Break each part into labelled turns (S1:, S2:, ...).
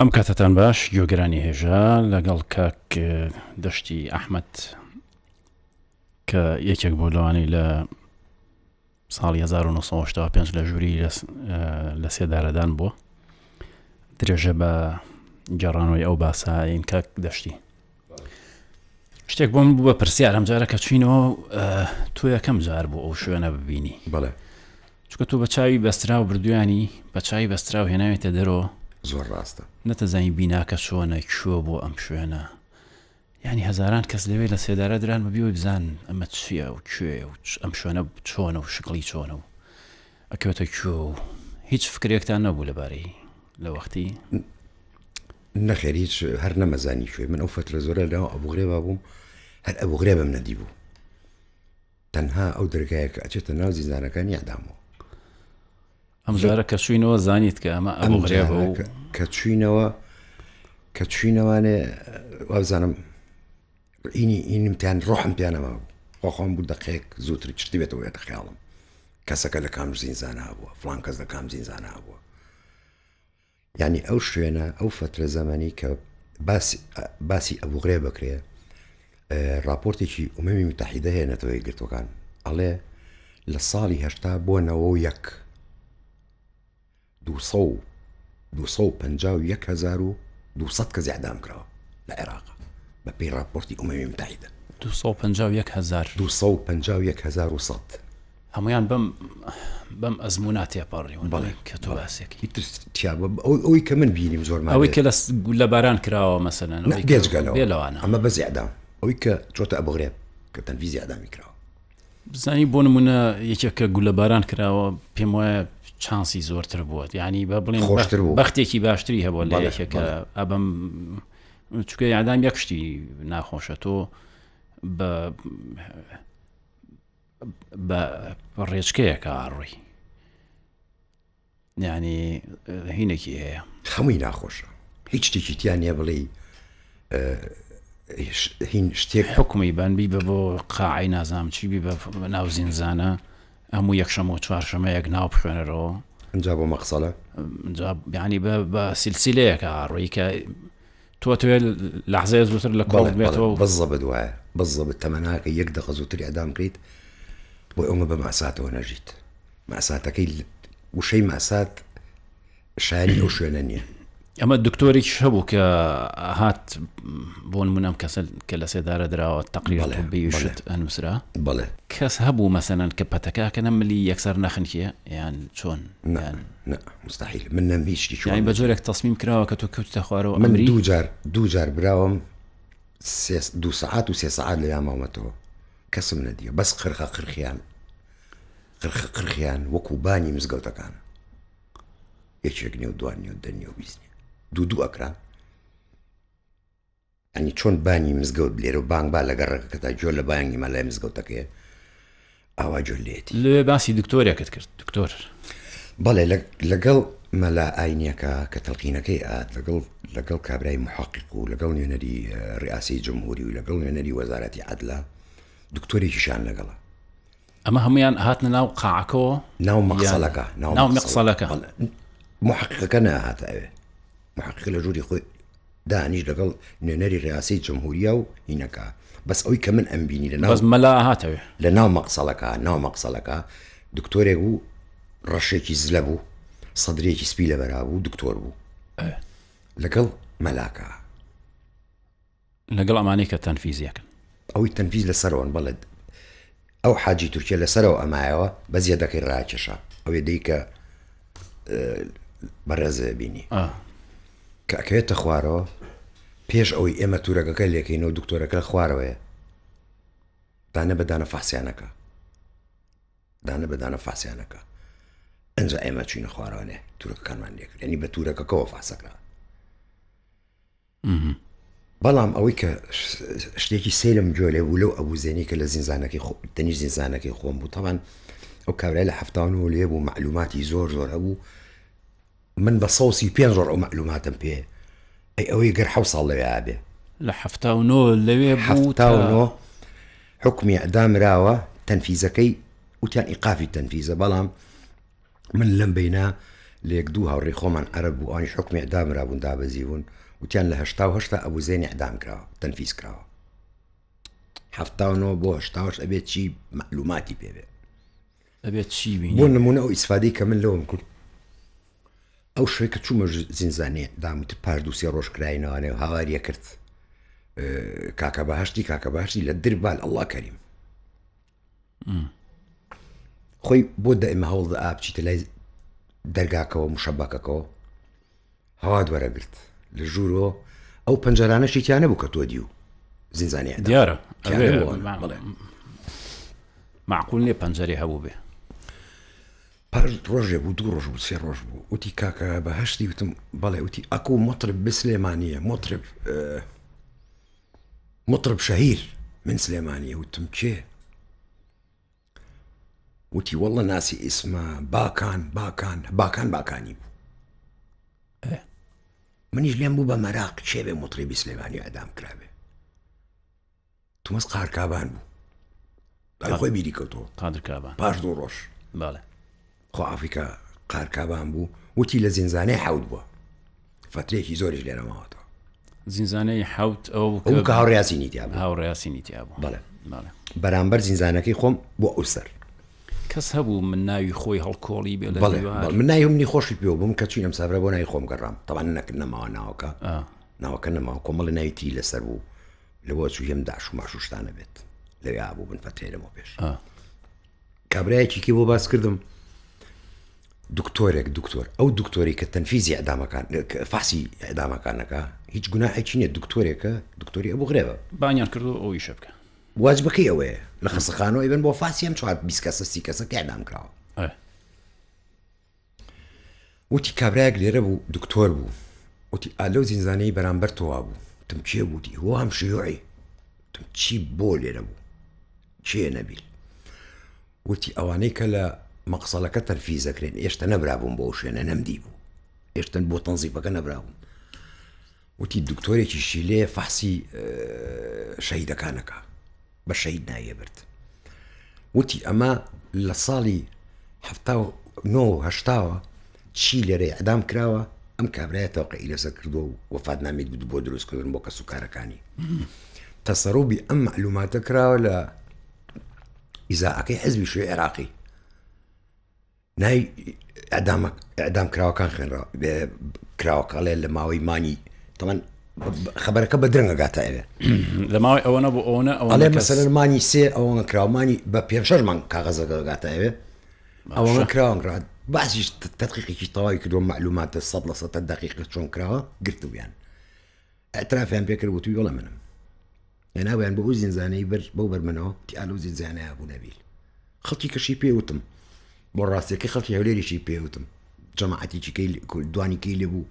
S1: ئەم کاتەتان باش گوێگرانی هێژا لەگەڵ کاک دەشتی ئەحمد کە یەکێک بۆ لەوانەی لە ساڵی 1995 لە ژووری لە سێدارەدان بووە درێژە بە گەڕانەوەی ئەو باساین کاک دەشتی شتێک بۆم بوو بە پرسیار ئەم جارە کە چوینەوە تۆ یەکەم جار بوو ئەو شوێنە ببینی
S2: بەڵێ
S1: چکە تۆ بە چاوی بەستراو بردویانی بە چاوی بەستراو هێناوێتە دەرەوە
S2: زۆر ڕاستە
S1: نەتەزانی بیناکە چۆنە کوێ بۆ ئەم شوێنە یعنی هەزاران کەس لەوێ لە سێدارە دران بە بیەوەی بزان ئەمە چییە و کوێ و ئەم شوێنە چۆنە و شکڵی چۆنە و ئەکەوێتە کوێ و هیچ فکرێکتان نەبوو لەبارەی لە وەختی
S2: نەخێر هیچ هەر نەمەزانی کوێ من ئەو فەترە زۆرە لەناو ئەبوغرێبا بووم هەر ئەبوغرێبم نەدیبوو تەنها ئەو دەرگایە کە ئەچێتە ناو زیندانەکانی ئەدامەوە
S1: ئەم جارە کە چوینەوە زانیت کە ئەمە ئەبوغرێبە و
S2: کە چوینەوە کە چوینەوانێ وابزانم ئینی ئینم تیان ڕۆحم پیانەما بوو خۆخۆم بوو دقێک زووتر چتی بێتەوە ێتە خیاڵم کەسەکە لە کام زینزانە بووە فلان کەس لە کام زینزانە بووە یانی ئەو شوێنە ئەو فەترە زەمەنی کە باسی باسی ئەبوغرێب بکرێ راپۆرتێکی ئومەمی متحیدە هەیە نەتەوە یەکگرتووەکان ئەڵێ لە ساڵی هەشتا بۆ نەوە و یەک 251 کەس ئەعدام کراوە لە عێراق بە پێی راپۆرتی ئومەمی متحیدە
S1: 251
S2: 251100
S1: هەموویان بەم بەم ئەزموونە تێپەڕیون بەڵێ کە تۆ باسێکی
S2: ئیتر تیا بە- ئەوەی ئەوەی کە من بینیم زۆر
S1: ئەوەی کە لە گوللە باران کراوە مەسەلەن
S2: ئەوەی کە بێجگە لەوە بێ لەوانە ئەمە بەس ئیعدام ئەوەی کە چۆتە ئەبوغرێب کە تەنفیزی ئیعدامی کراوە
S1: بزانی بۆ نمونە یەکێک کە گولە باران کراوە پێم وایە چانسی زۆرتر بووە یعنی بە بڵێن
S2: خۆشتر بوو.
S1: بەختێکی باشتری هەبووە لە بەڵێ، یەکێک کە
S2: بەڵێ.
S1: ئەبەم چونکە ئیعدام یەک شتی ناخۆشە تۆ بە بە ڕێچکەیەکە ئاڕۆی یعنی هینێکی هەیە
S2: هەمووی ناخۆشە هیچ شتێکی تیا نییە بڵێ هین شتێک
S1: حکومی بان بی بە بۆ قاعی نازام چی بی بە ناو زینزانە هەموو یەکشەمە و چوارشەمەیەک ناو بخوێنەرەوە
S2: ئەجا بۆ مەقسەڵە
S1: ینی بە سلسلەیەکە ئاڕۆی کە تۆ ئەتەوێت لەحزەیە زووتر لە کۆڵت بێتەوە و.
S2: بزەبت وایە بزەبت تەمەناکە یەک دەقە زووتر ئیعدام کەیت بۆ ئەومە بە مەساتەوە نەژیت مەساتەکەی وشەی مەسات شاری ئەو شوێنە نییە.
S1: ئەمە دکتۆرێکیش هەبوو کە هات بۆ نمونە ئەم کەسە کە لە سێدارە دراوە تەقریر
S2: بەڵێ،
S1: طبی
S2: بەڵێ.
S1: شت ئەنووسرا
S2: بەڵێ.
S1: کەس هەبوو مەسەلەن کە پەتەکە ئەکەنە ملی یەکسەر نەخنکێ یان چۆن
S2: نا
S1: یان
S2: نا مستحیل من نەم هیچ شتێکی
S1: یانی
S2: وام
S1: بە
S2: نەدیوە.
S1: جۆرێک تەسمیم کراوە کە تۆ کەوتیتە خوارەوە
S2: من
S1: ئەمری
S2: دوو جار دوو جار براوم سێ دوو سەعات و سێ سەعات لەویا ماومەتەوە کەسم نەدیوە بەس قرخە قرخیان قرخە قرخیان وەکو بانی مزگەوتەکانە یەکێک نیە و دوان نیە و دە نیە و 20 نیە دوو دوو ئەکران ئەنی چۆن بانی مزگەوت لێرە و بانگ با لە گەڕەکەکەتا گوێ لە بانگی مەلای مزگەوتەکەیە ئاوا گوێ لێتی.
S1: لەوێ باسی دکتۆرێکت کرد دکتۆر.
S2: بەڵێ لەگەڵ مەلا ئاینیەکە کە تەلقینەکەی ئات لەگەڵ لەگەڵ کابرای محەقیق و لەگەڵ نوێنەری ڕیاسی جمهوری و لەگەڵ نوێنەری وەزارەتی عەدلە دکتۆرێکیشان لەگەڵە.
S1: ئەمە هەمویان هاتنە ناو قاعەکەوە
S2: ناو مەقسەلەکە
S1: ناو مەقسەلەکە
S2: محەقیقەکە نەهاتە ئەوێ محەقیق لە ژووری خۆی دانیش لەگەڵ نوێنەری ڕیاسی جمهوریا و هینەکە بەس ئەوی کە من ئەم بینی لە
S1: ناو مەلا هاتەوێ
S2: لە ناو مەقسەڵەکە ناو مەقسەڵەکە دکتۆرێک بوو ڕەشێکی زلە بوو سەدرێکی سپی لەبەرا بوو دکتۆر بوو لەگەڵ مەلاکە
S1: لەگەڵ ئەمانەی کە تەنفیزیەکەن.
S2: ئەوەی تەنفیز لەسەرەوەن بەڵێ ئەو حاجی تورکیە لەسەرەوە ئەمایەوە بەس یەدەکەی ڕاکێشا ئەو یەدەی کە بەڕێزێ بینی کە ئەکەوێتە خوارەوە پێش ئەوەی ئێمە تورەکەکە لێکەینەوە دکتۆرەکە خوارەوەیە دانە بە دانە فاسیانەکە دانە بە دانە فاسیانەکە ئەجا ئێمە چوینە خوارەوەێ تورەکەکانمان لێکرد ینی بە تورەکەکەەوە فاسەکرا بەڵام ئەوەی کە شتێکی سەیرم گوێ لێ بوو لەو ئەبوزێنی کە لە زینزانەکەی خۆ تەنیش زینزانەکەی خۆم بوو تەوان ئەو کابرای لە هەفتاونەوە لێ بوو معلوماتی زۆر زۆر هەبوو من بە سەوسی پێ زۆر ئەو معلوماتم پێ ئەی ئەوەی گەر حە ساڵ لەوێ بێ
S1: لە 79 لەوێ بوو تا
S2: 79 حکمی ئەدامراوە تەنفیزەکەی وتیان ئیقافی تەنفیزە بەڵام من لەم بینە لە یەک دوو هاوڕێی خۆمان عەرەب بوو ئەوانیش حوکمی ئیعدام مرابوون دابەزیبوون وتیان لە 88 تا ئەبوو زەین ئیعدام کراوە تەنفیز کراوە 79 بۆ 88 ئەبێت چی معلوماتی پێ بێ
S1: ئەبێت چی بینی
S2: بۆ نمونە ئەو ئیسفادەی کە من لەوەم کرد ئەو شوێ کە چوومە زینزانێ داموت پاش دوو سێ ڕۆژ کراینەوانێ و هاواریە کرد کاکە بەهشتی کاکە بەهشتی لە دربال ئەله کەریم خۆی بۆ دائمە هەوڵ دە بچیتە لای دەرگاکەوە مشەبەکەکەەوە هەوات وەرەگرت لە ژوورۆ ئەو پەنجەرانەشی تیا نەبوو کە تۆ دیو زینزانی
S1: دیارە معقول نییە پەنجەرێ هەبوو بێ
S2: پاش ڕۆژێ بوو دوو ڕۆژ بوو سێ ڕۆژ بوو وتی کاکە بەهشتی وتم بەڵێ وتی ئەکو مطرب بسلێمانیە مطرب مطرب شهیر من سلێمانیە وتم کێ وتی واللە ناسی ئیسمە باکان باکان باکان باکانی بوو منیش لێم بوو بە مەراق کێ بێ مطربی سلێمانی ئەدام کرابێ تومەز قارکابان بوو ئەی خۆی بیری کەوتەوە
S1: قادر کابان
S2: پاش دوو ڕۆژ
S1: بەڵێ
S2: خۆ ئافریکا قارکابان بوو وتی لە زینزانەی حەوت بووە فترێکی زۆریش لێرە ماوەتەوە
S1: زینزانەی حەوت ئەو
S2: ئەو کە هاوڕیاسینی تیا بوو
S1: هاوڕیاسینی تیا بوو
S2: بەڵێ بەرامبەر زینزانەکەی خۆم بۆ ئەو سەر
S1: کەس هەبوو من ناوی خۆی هەڵکۆڵی بێ لە
S2: بەڵێ من ناوی منی خۆشی پێوە بووم کە چوینم سافرە بۆ ناوی خۆم گەڕام تەوان نەکرد نەماوە ناوەکە ناوەکە نەماوە کۆمەڵی ناوی تری لەسەر بوو لەوە چوو هێم داش و ماش و شتانە بێت لەوێ بوو بن فەترێ لەمە پێش کابرایەکی کێ بۆ باس کردم دکتۆرێک دکتۆر ئەو دکتۆری کە تەنفیزی ئەدامەکان فاسی ئەدامەکانەکە هیچ گوناحێکی نییە دکتۆرێکە دکتۆری ئەبوو غرێبە
S1: بانیان کردو ئەو ئیشە بکە
S2: واجبەکەی ئەوەیە لە خەسەخانەوە بن بۆ فاسی ئەم چوار 20 کەسە سی کەسە کە ئەدام کراوە وتی کابرایەک لێرە بوو دکتۆر بوو وتی ئا لەو زینزانەی بەرامبەر تۆوا بوو تم کێ بووتی هو هم شیوعی تم چی بۆ لێرە بوو کێ نەبیل وتی ئەوانەی کە لە مەقسەڵەکە تەنفیزەکرێن ئێشتا نەبرابووم بۆ شوێنە نەمدی بوو ئێشتن بۆ تەنزیفەکە نەبرابووم وتی دکتۆرێکی شیلێ فەحسی شەهیدەکانەکە بە شەهید ناویە برد وتی ئەمە لە ساڵی هەشتاوە چی لێرە ئەدام کراوە ئەم کابرایە تەوقعی لەسەر کردووە و وەفاتنامی بۆ دروستکردن بۆ کەس و کارەکانی تەسەروبی ئەم معلوماتە کراوە لە ئیزاعەکەی حزبی شوێ عێراقی ناوی ئیعدامە ئیعدام کراوەکان خوێنرا کراوەکەڵێ لە ماوەی مانگی تەمان خبرەکە بە درەنگە گاتە ئەوێ
S1: لە ماوەی ئەوە نەبوو ئەوە
S2: ئەڵێ مەسەلەن مانگی سێ ئەوە کراومانی بە پێ شەش مانگ کاغەزەکە گاتە ئەوێ ئەوە کراوە باسیش تەتقیقێکی تەواوی کردووە معلوماتە سە لە سە دقیقە چۆن کراوە گرتویان ئەترافیان پێکرد وتوی بەڵێ منم هێناویان بۆ ئەو زینزانەی بەر بەو بەرمنەوە تیا لەو زینزانەیە بوو نەبیل خەڵکی کەشی پێوتم بۆ ڕاستیەکەی خەڵکی هەولێریشی پێوتم جەماعەتێکی کەی دوانی کەی لێ بوو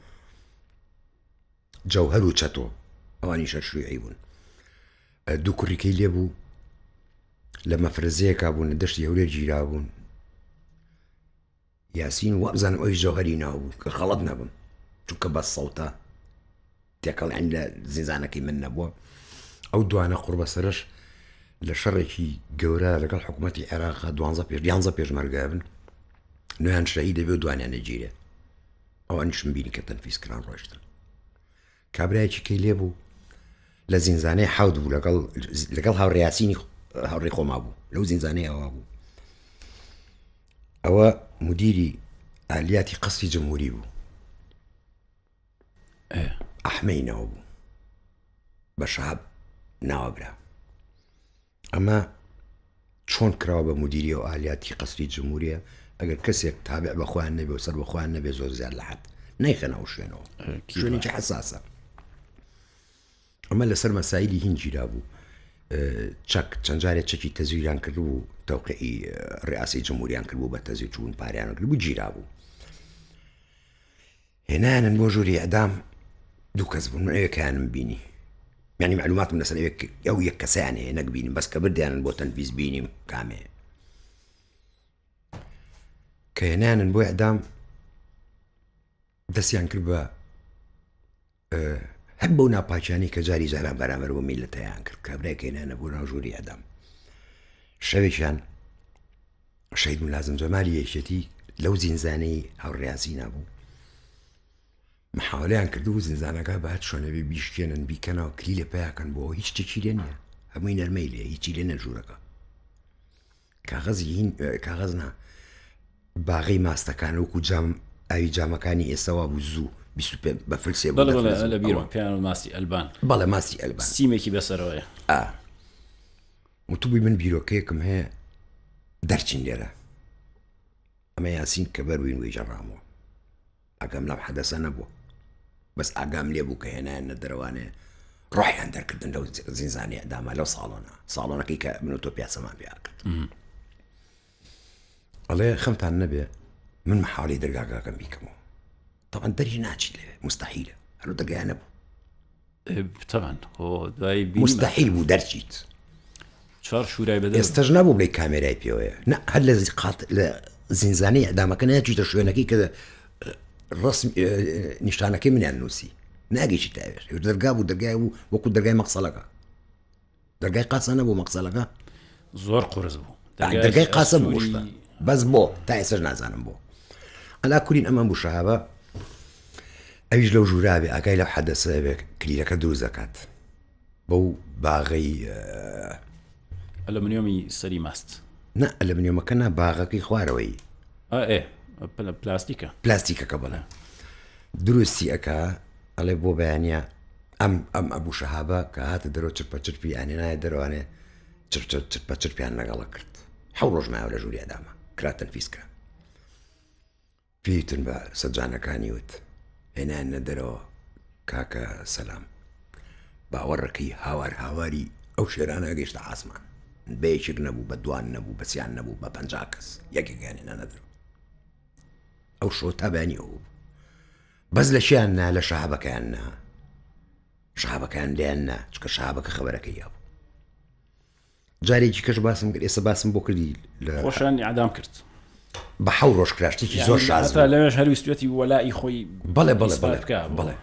S2: جەوهەر و چەتۆ ئەوانی شەرشویعی بوون دوو کوڕیکەی لێ بوو لە مەفرەزەیەکا بوون لە دەشتی هەولێر گیرابوون یاسین وابزانم ئەویش جەوهەری ناو بوو کە خەڵەت نەبم چونکە بە سەوتە تێکەڵ یانی لە زیندانەکەی من نەبووە ئەو دوانە قوڕبەسەرش لە شەڕێکی گەورە لەگەڵ حکوومەتی عێراق دوانزە پێش یانزە پێشمەرگە بن نویان شەهی دەبێ و دوانیان نەگیرێ ئەوانیشم بینی کە تەنفیز کران ڕۆشتن کابرایەکی کەی لێ بوو لە زینزانەی حەوت بوو لەگەڵ لەگەڵ هاوڕیاسینی هاوڕێ خۆما بوو لەو زینزانەی ئەوە بوو ئەوە مدیری ئالیاتی قەسری جمهوری بوو ئەحمەی ناو بوو بە شەهاب ناوە برا ئەمە چۆن کراوە بە مدیری و ئالیاتی قەسری جمهوریە ئەگەر کەسێک تابع بە خۆیان نەبێ و سەر بە خۆیان نەبێ زۆر زیاد لە حەد نەیخەنە ئەو شوێنەوە شوێنێکی حەساسە ئەمە لەسەر مەسایلی هین گیرا بوو چەک چەند جارێ چەکی تەزویران کردبوو تەوقعی ڕیاسی جمهوریان کردبوو بە تەزویر چوون پاریان کردبوو گیرا بوو هێنانن بۆ ژووری ئەدام دوو کەس بوون من ئەوێکیانم بینی یعنی معلوماتم لەسەر ئەوێک ئەو یەک کەسیان هەیە نەک بینیم بەس کە بردیانن بۆ تەنفیز بینیم کامێ کە هێنانن بۆ ئەدام دەستیان کرد بە هەر بەو ناپاکیانەی کە جاری جاران بەرامبەر بۆ میلەتەیان کرد کابرای کەینانە بۆ ناو ژووری ئەدام شەوێکیان شەید ملازم جەمالی یەکێتی لەو زینزانەی هاوڕیازی نابوو محاولەیان کردبوو زینزانەکە بە هەر چۆنەبێ بیشکێنن بیکەنەوە کلیلێ پیاکەن بۆ هیچ شتێکی لێ نییە هەمووی نەرمەی لێ هیچی لێ نەژوورەکە کاغەزی هین کاغەز نا باغی ماستەکان وەکو جام ئاوی جامەکانی ئێستا بوو زوو 25 بە فلسێ
S1: بەڵێ بەڵێ لە بیرم پێیان ماستی ئەلبان
S2: بەڵێ ماستی ئەلبان
S1: سیمێکی بەسەرەوەیە
S2: ئا وتبووی من بیرۆکەیەکم هەیە دەرچین لێرە ئەمە یاسین کە بەروین وی جەڕامەوە ئاگام لەم حەدەسە نەبوو بەس ئاگام لێ بوو کە هێنایان نە دەرەوانێ ڕۆحیان دەرکردن لەو زینزانی ئەداما لەو ساڵۆنە ساڵۆنەکەی کە من و تۆ پیاسەمان پێ کرد ئەڵێ خەمتان نەبێ من محاڵی دەرگاگاکەم بیکەمەوە طبعا دەری ناچیت لەوێ مستحیلە هەرو دەرگایان نەبوو
S1: تەبان خۆ دوای
S2: مستحیل بوو دەرچیت
S1: چوار شورای بەدەر
S2: ئێستاش نەبوو بڵێ کامێرای پێوەیە نە هەر لە قات لە زینزانەی ئەدامەکە ناچیتە شوێنەکەی کە ڕسم نیشتانەکەی منیان نووسی ناگەیشی تاوێش دەرگا بوو دەرگای بوو وەکو دەرگای مەقسەڵەکە دەرگای قاسە نەبوو مەقسەلەکە
S1: زۆر قورس بوو
S2: دەرگای قاسە بوو شتە بەس بۆ تا ئێستا نازانم بۆ ئەلا کورین ئەمان بوو شەهابە ئەویش لەو ژوورابێ ئاگای لەو حەدەسە بێ کلیلەکە دروست دەکات بەو باغەی
S1: ئەلمنیۆمی سەری ماست
S2: نا ئەلمنیۆمەکە نا باغەکەی خوارەوەی
S1: ئێ پلاستیکە
S2: پلاستیکەکە بڵێ دروستی ئەک ئەڵێ بۆ بەیانە ئەم ئەم ئەبوو شەهابە کە هاتە دەرەوە چرپە چرپی ئانێنایە دەرەوانێ چرپە چرپیان لەگەڵە کرد حەو ڕۆژ مایەوە لە ژووری ئەدامە کرا تەنفیز کرا پێیتون بە سەجانەکانی وت هێنایانە دەرەوە کاکە سەلام باوەڕەکەی هاوار هاواری ئەو شێرانە گەیشتە ئاسمان بە یەکێک نەبوو بە دوان نەبوو بەسیان نەبوو بە پ کەس یەکێکیان هێنانە دەرەوە ئەو شۆ تا بەیانی ئەو بوو بەس لە چیان نا لە شەهابەکەیان نا شەهابەکان لێیان نا چکە شەهابەکە خەبەرەکەی یابوو جارێکی کەش باسم کرد ئێستا باسم بۆ کردی
S1: لە خۆشان ئەدام کرد
S2: بە حەو ڕۆژ کرا شتێکی زۆر شاز
S1: تا لەوێش هەرویستێتی وەلائی خۆی
S2: بەڵێ بەڵێ بەڵێ بەڵێ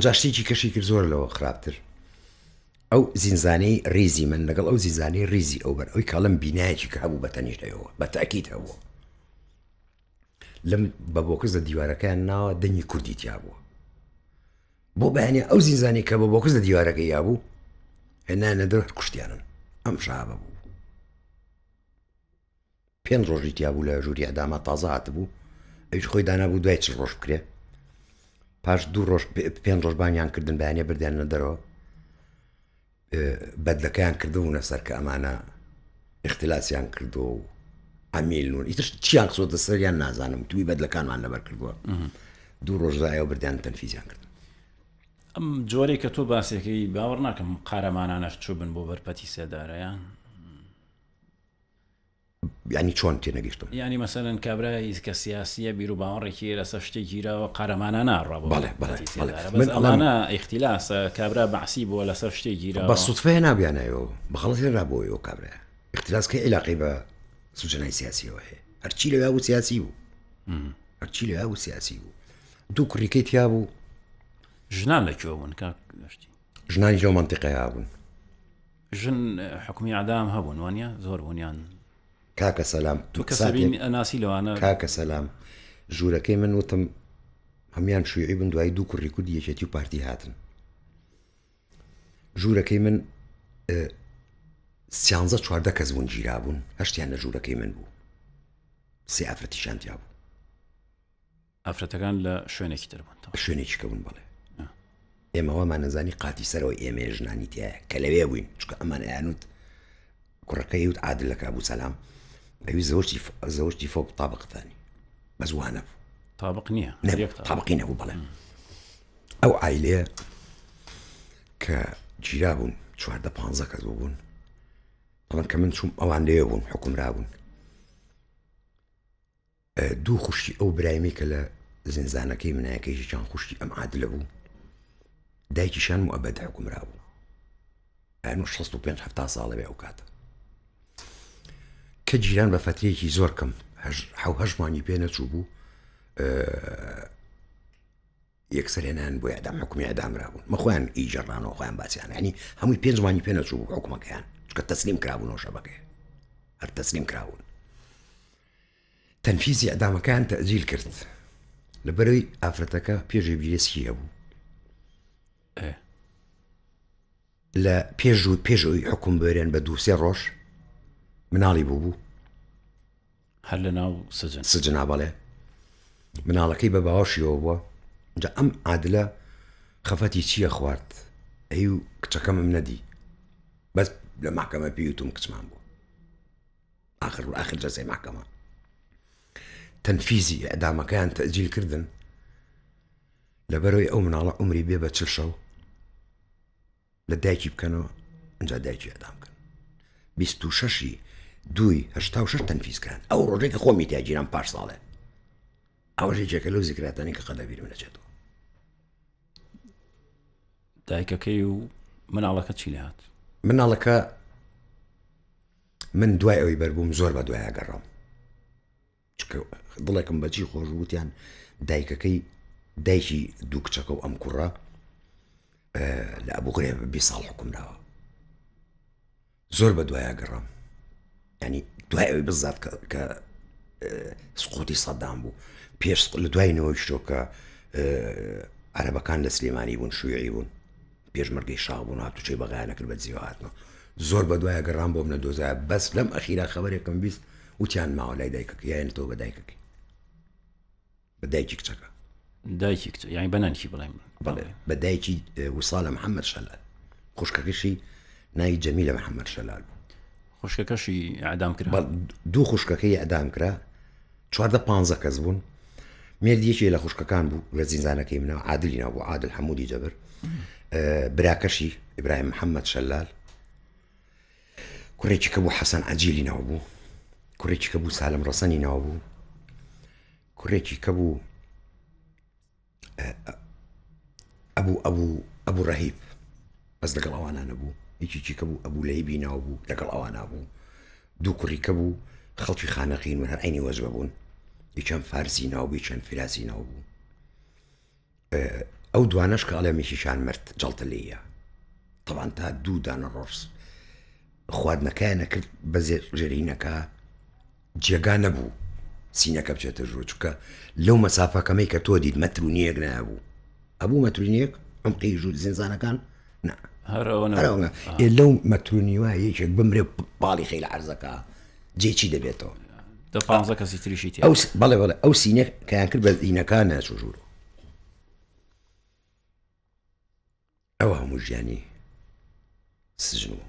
S2: جا شتێکی کەشی کرد زۆر لەوە خراپتر ئەو زینزانەی ریزی من لەگەڵ ئەو زیزانەی ریزی ئەو بەر ئەوی کاڵم بینایەکی کە هەبوو بە تەنیشت ئەوە بە تاکیت هەبوو لەم بە بۆکس لە دیوارەکەیان ناوە دەنگی کوردی تیا بووە بۆ بەیانی ئەو زیزانی کە بە بۆکس لە دیوارەکەی یابوو هێنانە دەر کوشتیانن ئەم شابە بوو پێنج ڕۆژی تیا بوو لە ژووری ئەداما تازە هاتبوو ئەویش خۆی دانابوو دوای چ ڕۆژ بکرێ پاش دوو ڕۆژ پێنج ڕۆژ بانیان کردن بەیانە بردیانە دەرەوە بەدلەکەیان کردبوونە سەر کە ئەمانە ئیختلاسیان کردووە و عەمیلن و ئیتر چیان خستۆتە سەریان نازانم توی بەدلەکانمان لەبەر کردووە دوو ڕۆژ زایەوە بردیان تەنفیزیان کرد
S1: ئەم جۆرەی کە تۆ باسێکەی باوەڕ ناکەم قارەمانانەش چوبن بۆ بەرپەتی سێدارەیان
S2: یانی چۆن تێنەگەیشتم؟
S1: یانی مەسەلەن کابرای کە سیاسیە بیر و باوەڕێکی لەسەر شتێک گیراوە قارەمانانە ئەڕوا بۆ
S2: بەڵێ بەڵێ
S1: پەتی
S2: بەڵێ
S1: سێدارە بەس
S2: من ئەڵێم
S1: ئەمانە ئیختیلاسە کابرا بەعسی بووە لەسەر شتێک گیراوە
S2: بە سوتفە هێنابیانایەوە بە خەڵەت هێنرابووەوە کابرایە ئیختلاس کەی عیلاقەی بە سوجەنای سیاسیەوە هەیە هەرچی لەویا بوو سیاسی بوو هەرچی لەویا بوو سیاسی بوو دوو کوڕیکەی تیا بوو
S1: ژنان لە کوێ بوون کاک دەشتی؟
S2: ژنانی لەو مەنتیقەیا بوون
S1: ژن حکومی ئەدام هەبوون وانە زۆر بوونیان
S2: کاکە سەلام
S1: تۆ کەسبین ئەناسی لەوانە
S2: کاکە سەلام ژوورەکەی من وتم هەمان شوعی بن دوای دوو کوڕی کوردی یەکێتی و پارتی هاتن ژوورەکەی من سیانزە چواردە کەس بوون گیرا بوون هەشتیان لە ژوورەکەی من بوو سێ ئافرەتیشان تیا بوو
S1: ئافرەتەکان لە شوێنێکی تر بوون
S2: شوێنێکی کە بوون بەڵێ ئێمە وامان نەزانی قاتی سەرەوە ئێمەیە ژنانی تایە کە لەوێ بووین چکە ئەمان ئەیانوت کوڕەکەی وت عادلەکە بوو سەلام ئەوی زەوجی زەوجی فۆق تابقتانی بەس وانە بوو
S1: تابق نییە
S2: تابقی نەبوو بەڵێ ئەو ئایلەیە کە گیرا بوون چواردە پ کەس بوون بەڵام کە من چوم ئەوان لێ بوون حکومرا بوون دوو خوشکی ئەو برایمەی کە لە زینزانەکەی منایە کە یەکێکیان خوشکی ئەم عادلە بوو دایکیشان موئەبەد حکومرا بوو ئەنو 65 هەفتا ساڵە بێ ئەو کاتە کە جیران بە فەترەیەکی زۆر کەم حەو هەشت مانگی پێ نەچوو بوو یەکسەر هێنایان بۆ ئیعدام حوکمی ئیعدام رابوون مە خۆیان ئی جەڕانەوە خۆیان باسیان یعنی هەمووی پێنج مانگی پێ نەچوو بوو حکومەکەیان چکە تەسلیم کرابوونەوە شەبەکەی هەر تەسلیم کرابوون. تەنفیزی ئەدامەکان تەجیل کرد لەبەرەوەی ئافرەتەکە پێشی بیرێسکی هەبوو لە پێش و پێش ئەوی حکوم بێرێن بە دووسێ ڕۆژ مناڵی بوو بوو
S1: هەر لە ناو سجن
S2: سجنا بەڵێ مناڵەکەی بە باوەشیەوە بووە جا ئەم عادلە خەفەتی چییە خوارد ئەی و کچەکەمم نەدی بەس لە محکەمە پێیوتم کچمان بوو آخر آخر جەزای محکەمە تەنفیزی ئەدامەکەیان تەجیل کردن لەبەرەوەی ئەو مناڵە عمری بێ بە چل شەو لە دایکی بکەنەوە ئەجا دایکی ئەدام بکەن 26 دووی 86 تەنفیز کران ئەو ڕۆژێک کە خۆمی تیاگیران پاش ساڵێ ئەوەش یەکێکە لەو زیکراتانی کە قەت لەبیرم نەچێتەوە.
S1: دایکەکەی و مناڵەکە چی لێهات؟
S2: مناڵەکە من دوای ئەوەی بەربووم زۆر بە دوایە گەڕام چکە دڵێکم بەجی خۆش وتیان دایکەکەی دایکی دوو کچەکە و ئەم کوڕە لە ئەبوو غرێب 20 ساڵ حکومراوە زۆر بە دوایا گەڕام ینی دوای ئەوەی بزات کە سقوتی سەدام بوو پێش لە دوای نەوەی شتۆکە عەرەبەکان لە سلێمانی بوون شوعی بوون پێشمەرگەی شاخ بوون هاتوچۆی بەغایان نەکرد بە دزیەوە هاتنەوە زۆر بە دوایە گەڕام بۆم نەدۆزایە بەس لەم ئەخیرا خەبەرێکم 20 وتیان ماوە لای دایکەکە یاینەتەوە بە دایکەکەی بە دایکی کچەکە.
S1: دایکی کچ یانی بە نەنکی بڵێم.
S2: بەڵێ بە دایکی وساڵە محەممەد شەلال خوشکەکەشی ناوی جەمیلە محەممەد شەلال بوو.
S1: خوشکەکەشی ئەدام کرا
S2: دوو خوشکەکەی ئەدام کرا چواردە پ کەس بوون مێردی یەکێ لە خوشکەکان بوو لە زیندانەکەی منە عادلی ناو بوو عادل حەمودی جەبر براکەشی ئیبراهیم محەممەد شەلال کوڕێکی کە بوو حەسەن عەجیلی ناو بوو کوڕێکی کە بوو سالم ڕەسەنی ناو بوو کوڕێکی کە بوو ئەبوو ئەبوو ئەبوو ڕەهیب بەس لەگەڵ ئەوانە نەبوو یەکێکی کە بوو ئەبوو لەیبی ناو بوو لەگەڵ ئەوانە بوو دوو کوڕی کە بوو خەڵکی خانەقین و هەر عینی وەجبە بوون یەکیان فارسی ناو بوو یەکیان فراسی ناو بوو ئەو دوانەش کە ئەڵێم یەکێکیان مرد جەڵتە لێیە تەوان تا دوو دانە ڕۆژ خواردنەکەیان نەکرد بە ژێرینەکە جێگا نەبوو سینەکە بچێتە ژوور چونکە لەو مەسافەکەمەی کە تۆ دیت مەتر و نیەک نابوو ئەبوو مەتر و نیەک عمقی ژوور زینزانەکان نا هەرەوە لەو مەترونیوە یەکێک بمرێ پاڵی خەی لە عەرزەکە جێ چی دەبێتەوە
S1: دە پ کەسی تریشی ئەو
S2: بەڵێ بەڵێ ئەو سینە کەیان کرد بە دینەکان ناچوو ژوورەوە ئەوە هەموو ژیانی سجن و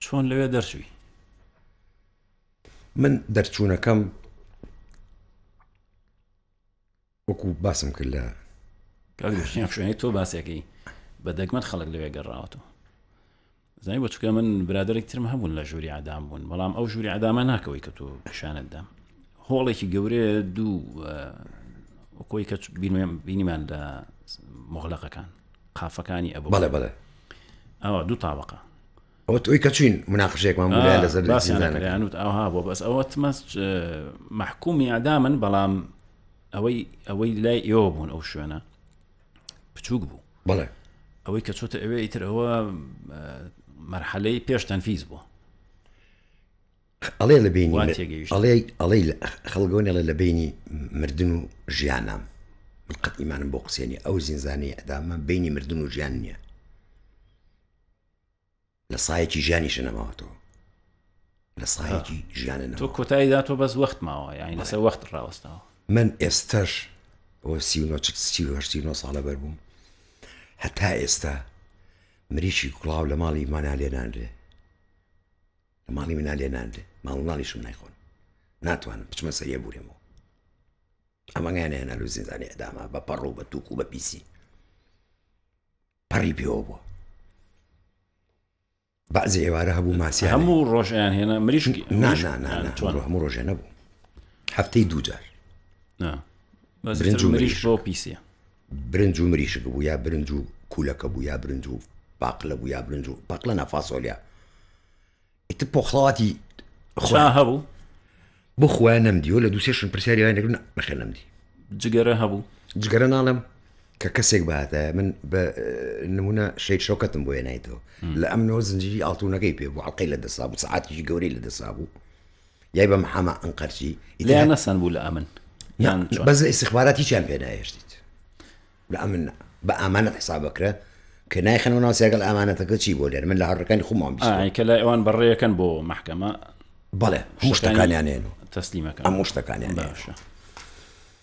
S1: چۆن لەوێ دەرچووی
S2: من دەرچوونەکەم وەکو باسم کرد لە
S1: شوێنی تۆ باسێکی بە دەگمەن خەڵک لەوێ گەڕاوەتەوە زانی بۆ چکە من برادێک ترم هەبوون لە ژووری عدام بوون بەڵام ئەو ژووری عدامە ناکەوەی کە تۆ پیشانت دام هۆڵێکی گەورەیە دوو وەکۆی کە بینیمان لە مغلقەکان قافەکانی ئەبوو
S2: بەڵێ بەڵێ
S1: ئەوە دوو تاوەقە
S2: ئەوە تۆی کە چوین مناقشێکمان بوو لەسەر
S1: باسیانوت ئەوها بۆ بەس ئەوە تمەس محکومی ئەدامن بەڵام ئەوەی ئەوەی لای ئێوە بوون ئەو شوێنە بچووک بوو
S2: بەڵێ
S1: ئەوەی کە چۆتە ئەوێ ئیتر ئەوە مەرحەلەی پێش تەنفیز بوو
S2: ئەڵێ لە بینی ئەڵێ ئەڵێ خەڵگەوە ئەڵێ لە بینی مردن و ژیانام من قەت ئیمانم بۆ قسێنی ئەو زینزانی ئەدامە بینی مردن و ژیان نییە لە سایەکی ژیانیشە نەماوەتەوە لە سایەکی ژیانە
S1: تۆ کۆتاییدا تۆ بەس وەخت ماوە یانی لەسەر وەخت ڕاوەستاوە
S2: من ئێستاش ئەوە 39 ساڵە بەر بووم هەتا ئێستا مریشی کوڵاو لە ماڵی مانا لێ نانرێ لە ماڵی منا لێ نانرێ ماڵ مناڵیشم نایخۆن ناتوانم بچمە سەریە بورێمەوە ئەمەگەیان هێنا لە زیندانی ئەداما بە پەڕ و بە توک و بە پیسی پەڕی پێوە بووە بەعزی ئێوارە هەبوو ماسیان
S1: هەموو ڕۆژیان هێنا مریشک
S2: هەموو ڕۆژێ نەبوو هەفتەی دوو جار
S1: برنج و مریش بۆ پیسیە
S2: برنج و مریشک بوو یا برنج و کوولەکە بوو یا برنج و باقلە بوو یا برنج و باقلە نافاسۆلیا ئیتر پۆخڵەواتی
S1: خۆیان هەبوو
S2: بۆ خۆیان نەمدیوە لە دووسێ شوێن پرسیاری وای نەکردن نەخێر نەمدی
S1: جگەرە هەبوو
S2: جگەرە ناڵێم کە کەسێک باتە من بە نمونە شەید شەوکەتم بۆ هێنایتەوە لە ئەمنەوە زنجیری ئاڵتونەکەی پێ بوو عڵقەی لە دەسا بوو سەعاتێکی گەورەی لە دەسا بوو یای بە محامە ئەنقەرچی
S1: لێیان نەسەن بوو لە ئەمن یان چۆن؟
S2: بەس لە ئیستیخبارات هیچیان پێ ناهێشتیت لە ئەمن نا بە ئامانەت حساب بکرە کە نایخەنەوە ناو سێگەڵ ئامانەتەکە چی بۆ لێرە من لە هەڕەکانی خۆمان بیستووە.
S1: ئای کە لای ئەوان بەڕێیەکەن بۆ مەحکەمە
S2: بەڵێ هەموو شتەکانیان هێن و
S1: تەسلیمەکەن
S2: هەموو شتەکانیان هێن.
S1: باشە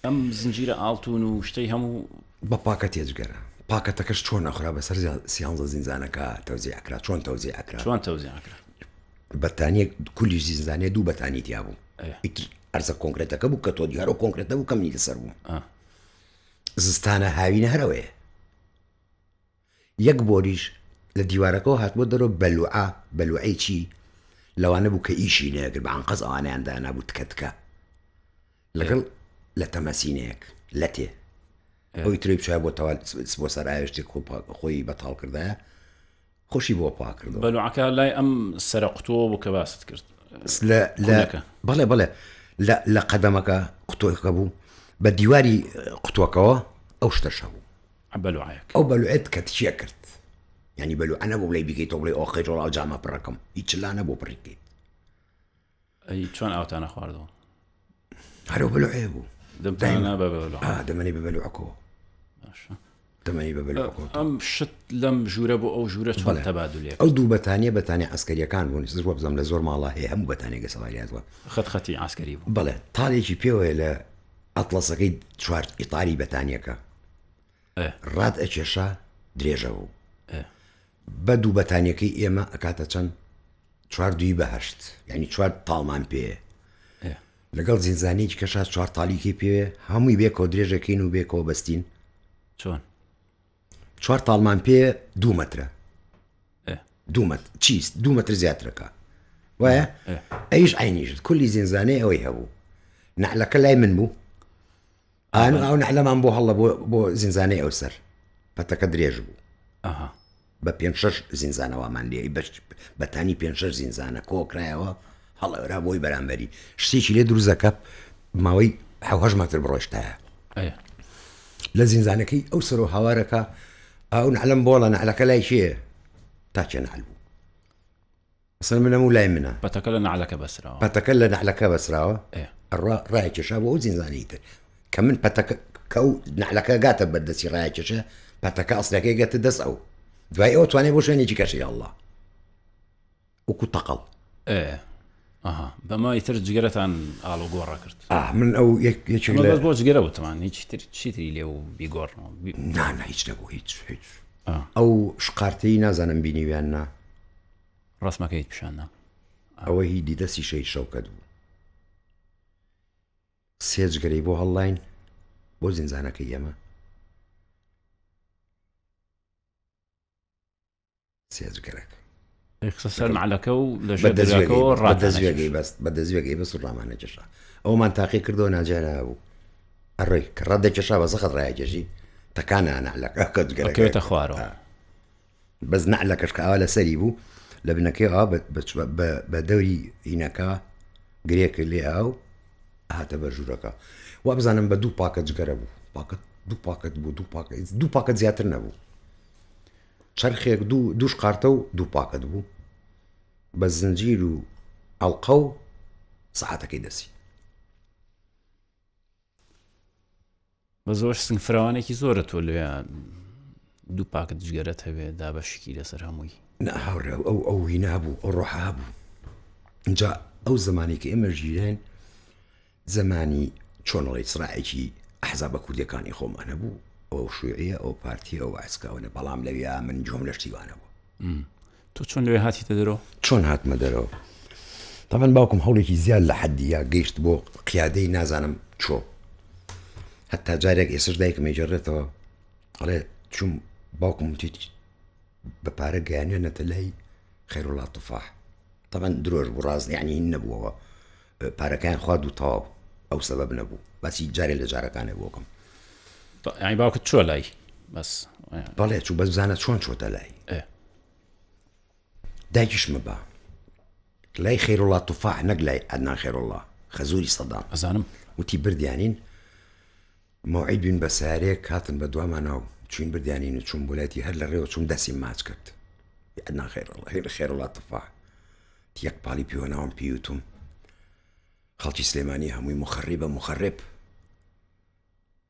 S1: ئەم زنجیرە ئاڵتون و شتەی هەموو
S2: بە پاکەتێ جگەرە پاکەتەکەش چۆن ئەخرا بەسەر سیانزە زینزانەکە تەوزیع ئەکرا چۆن تەوزیع ئەکرا
S1: چۆن تەوزیع ئەکرا
S2: بەتانیەک کولی زیندانیە دوو بەتانی تیا بوو ئیتر ئەرزە کۆنکرێتەکە بوو کە تۆ دیارە و کۆنکرێتە بوو کە منی لەسەر بوو زستانە هاوینە هەرەوەیە یەک بۆریش لە دیوارەکەەوە هاتبوو دەرەوە بەلوعە بەلوعەی چی لەوانە بوو کە ئیشی نەکرد بە ئەنقەز ئەوانیان دانابوو تکە تکە لەگەڵ لە تەمەسینەیەک لەتێ ئەوی تری بچوە بۆ تەوال بۆ سەرایە شتێک خۆی بەتاڵ کردایە خۆشی بۆ پاک کردەوە.
S1: بەلوعەکە لای ئەم سەرە قوتووە بوو کە باست کرد.
S2: لە لە بەڵێ بەڵێ لە لە قەدەمەکە قوتۆکە بوو بە دیواری قوتوەکەوە ئەو شتەش هەبوو.
S1: بەلوعەیەک.
S2: ئەو بەلوعێت کە تچیە کرد. یعنی بەلوعە نەبوو بڵێ بیکەیتەوە بڵێ ئۆخەی ڕۆڵ ئەو جامە پڕەکەم هیچ لا نەبوو پڕی بکەیت.
S1: ئەی چۆن ئاوتانە خواردەوە؟
S2: هەرو بەلوعەیە بوو.
S1: دەمتانە بە بەلوعە.
S2: دەمەنی بە بەلوعەکەوە.
S1: باشە.
S2: دەمەنی بە بەلوعەکەوە.
S1: ئەم شت لەم ژوورە بۆ ئەو ژوورە چۆن تەبادولێک؟
S2: ئەو دوو بەتانیە بەتانی عەسکەریەکان بوون زۆر وابزانم لە زۆر ماڵا هەیە هەموو بەتانیەکە سەواری هاتووە.
S1: خەت خەتی عەسکەری بوو.
S2: بەڵێ تاڵێکی پێوەیە لە ئەتڵەسەکەی چوار ئیتاری بەتانیەکە ڕات ئەکێشا درێژە بوو. بە دوو بەتانیەکەی ئێمە ئەکاتە چەند؟ چوار دووی بە هەشت یعنی چوار تاڵمان پێ لەگەڵ زینزانێکی کەشا چوار تاڵیکی پێ هەمووی بێکەوە درێژەکەین و بێکەوە بەستین
S1: چۆن
S2: چوار تاڵمان پێ دوو مەترە دوو مەت چیست دوو مەتر زیاترەکە وایە ئەیش عینیش کولی زینزانەی ئەوەی هەبوو نەعلەکە لای من بوو ئان ئەو نەعلەمان بۆ هەڵە بۆ زینزانەی ئەو سەر پەتەکە درێژ بوو بە پێنج شەش زینزانە وامان لێ بەش بەتانی پێنج شەش زینزانە کۆکرایەوە هەڵەورا بۆی بەرامبەری شتێکی لێ دروزەکە ماوەی حوهش مەتر بڕۆشتایە لە زینزانەکەی ئەو سەر و هاوارەکە ئەو نەعلم بۆڵە نەعلەکە لای کێ تا کێ نەعل بوو مەسەلەن من هەموو لای منە.
S1: پەتەکە لە نەعلەکە بەسراوە.
S2: پەتەکە لە نەعلەکە بەسراوە.
S1: ئێ.
S2: ئەڕوا ڕایکێشا بۆ ئەو زینزانەی تر. کە من پەتەکە کە ئەو نەعلەکە گاتە بەر دەستی ڕایکێشە پەتەکە ئەسلەکەی گەتە دەست ئەو. دوای ئەوە توانێ بۆ شوێنێکی کەشی یاڵڵا. وەکو تەقەڵ.
S1: ئێ. ئەها. بەمە ئیتر جگەرەتان ئاڵوگۆڕ ئەکرد.
S2: ئا من ئەو یەک یەکێک
S1: ئەمە
S2: لە.
S1: بەس بۆ جگەرە وتمان هیچ تر چیتری لێ و بیگۆڕنەوە.
S2: نا نا هیچ نەبوو هیچ هیچ. ئەو شقارتەی نازانم بینیویان نا.
S1: ڕەسمەکەیت پیشان دا.
S2: ئەوە هی دیدەسی شەهید شەوکەت بوو. سێ جگەرەی بۆ هەڵلاین بۆ زینزانەکەی ئێمە. سێ جگەرەکە.
S1: خسە سەر نەعلەکە و لە ژێر دەرگاکەوە
S2: ڕاتانەکێشا. بە دەزوێگەی بەس و ڕامانەکێشا. ئەومان تاقی کردەوە ناجارا بوو. ئەڕۆی کە ڕات دەکێشا بە زەخت ڕایەکێشی تەکانە نەعلەکە کە جگەرەکە
S1: ئەکەوێتە خوارەوە.
S2: بەس نەعلەکەش کە ئاوا لەسەری بوو لە بنەکەی ئاوا بە دەوری هینەکە گرێکە لێ ئاو هاتە بە ژوورەکە وا بزانم بە دوو پاکە جگەرە بوو پاکەت دوو پاکەت بوو دوو پاکە دوو پاکەت زیاتر نەبوو چرخێک دوو دووش قارتە و دوو پاکەت بوو بە زنجیر و ئەڵقە و سەعاتەکەی دەسی
S1: بە زۆر سنگ فراوانێکی زۆرە تۆ لەوێ دوو پاکت جگەرەت هەبێ دابەشکی لەسەر هەمووی
S2: نا هاوڕێ ئەو ئەو هینا بوو ئەو ڕۆحە هەبوو اینجا ئەو زمانی کە ئێمە ژیران زمانی چۆنڵی سرایەکی ئەحزابە کوردەکانی خۆمان هەبوو ئەو شوعیە ئەو پارتی ئەو ئاسکاونە بەڵام لەویا من جۆم لە شتیوانە بوو
S1: تۆ چۆن لەوێ هاتیتە دەرەوە؟
S2: چۆن هاتمە دەرەوە؟ تەبعەن باوکم هەوڵێکی زیاد لە حەدی یا گەیشت بۆ قیادەی نازانم چۆ هەتا جارێک ئێسش دایکم ئەیگەڕێتەوە ئەڵێ چوم باوکم وتی بە پارە گەیانیانەتە لای خەیروڵا تفاح تەبعەن درۆش بوو ڕاست یعنی هین نەبووەوە پارەکەیان خوارد و تەواو ئەو سەبەب نەبوو باسی جارێ لە جارەکانێ بۆکەم
S1: یعنی باوکت چوە لای بەس
S2: بەڵێ چوو بەس بزانە چۆن چۆتە لای دایکیشمە با لای خێرۆڵا توفاح نەک لای عەدنان خێرۆڵا خەزوری سەدام
S1: ئەزانم
S2: وتی بردیانین مەوعید بین بە سارێک هاتن بە دوامانەوە چوین بردیانین و چوم بۆلایەتی هەر لە ڕێوە چوم دەسیم ماچ کرد عەدنان خێرۆڵا خێرۆڵا توفاح یەک پاڵی پێوە ناوم پێیوتم. خەڵکی سلێمانی هەمووی مخەڕیبە مخەڕب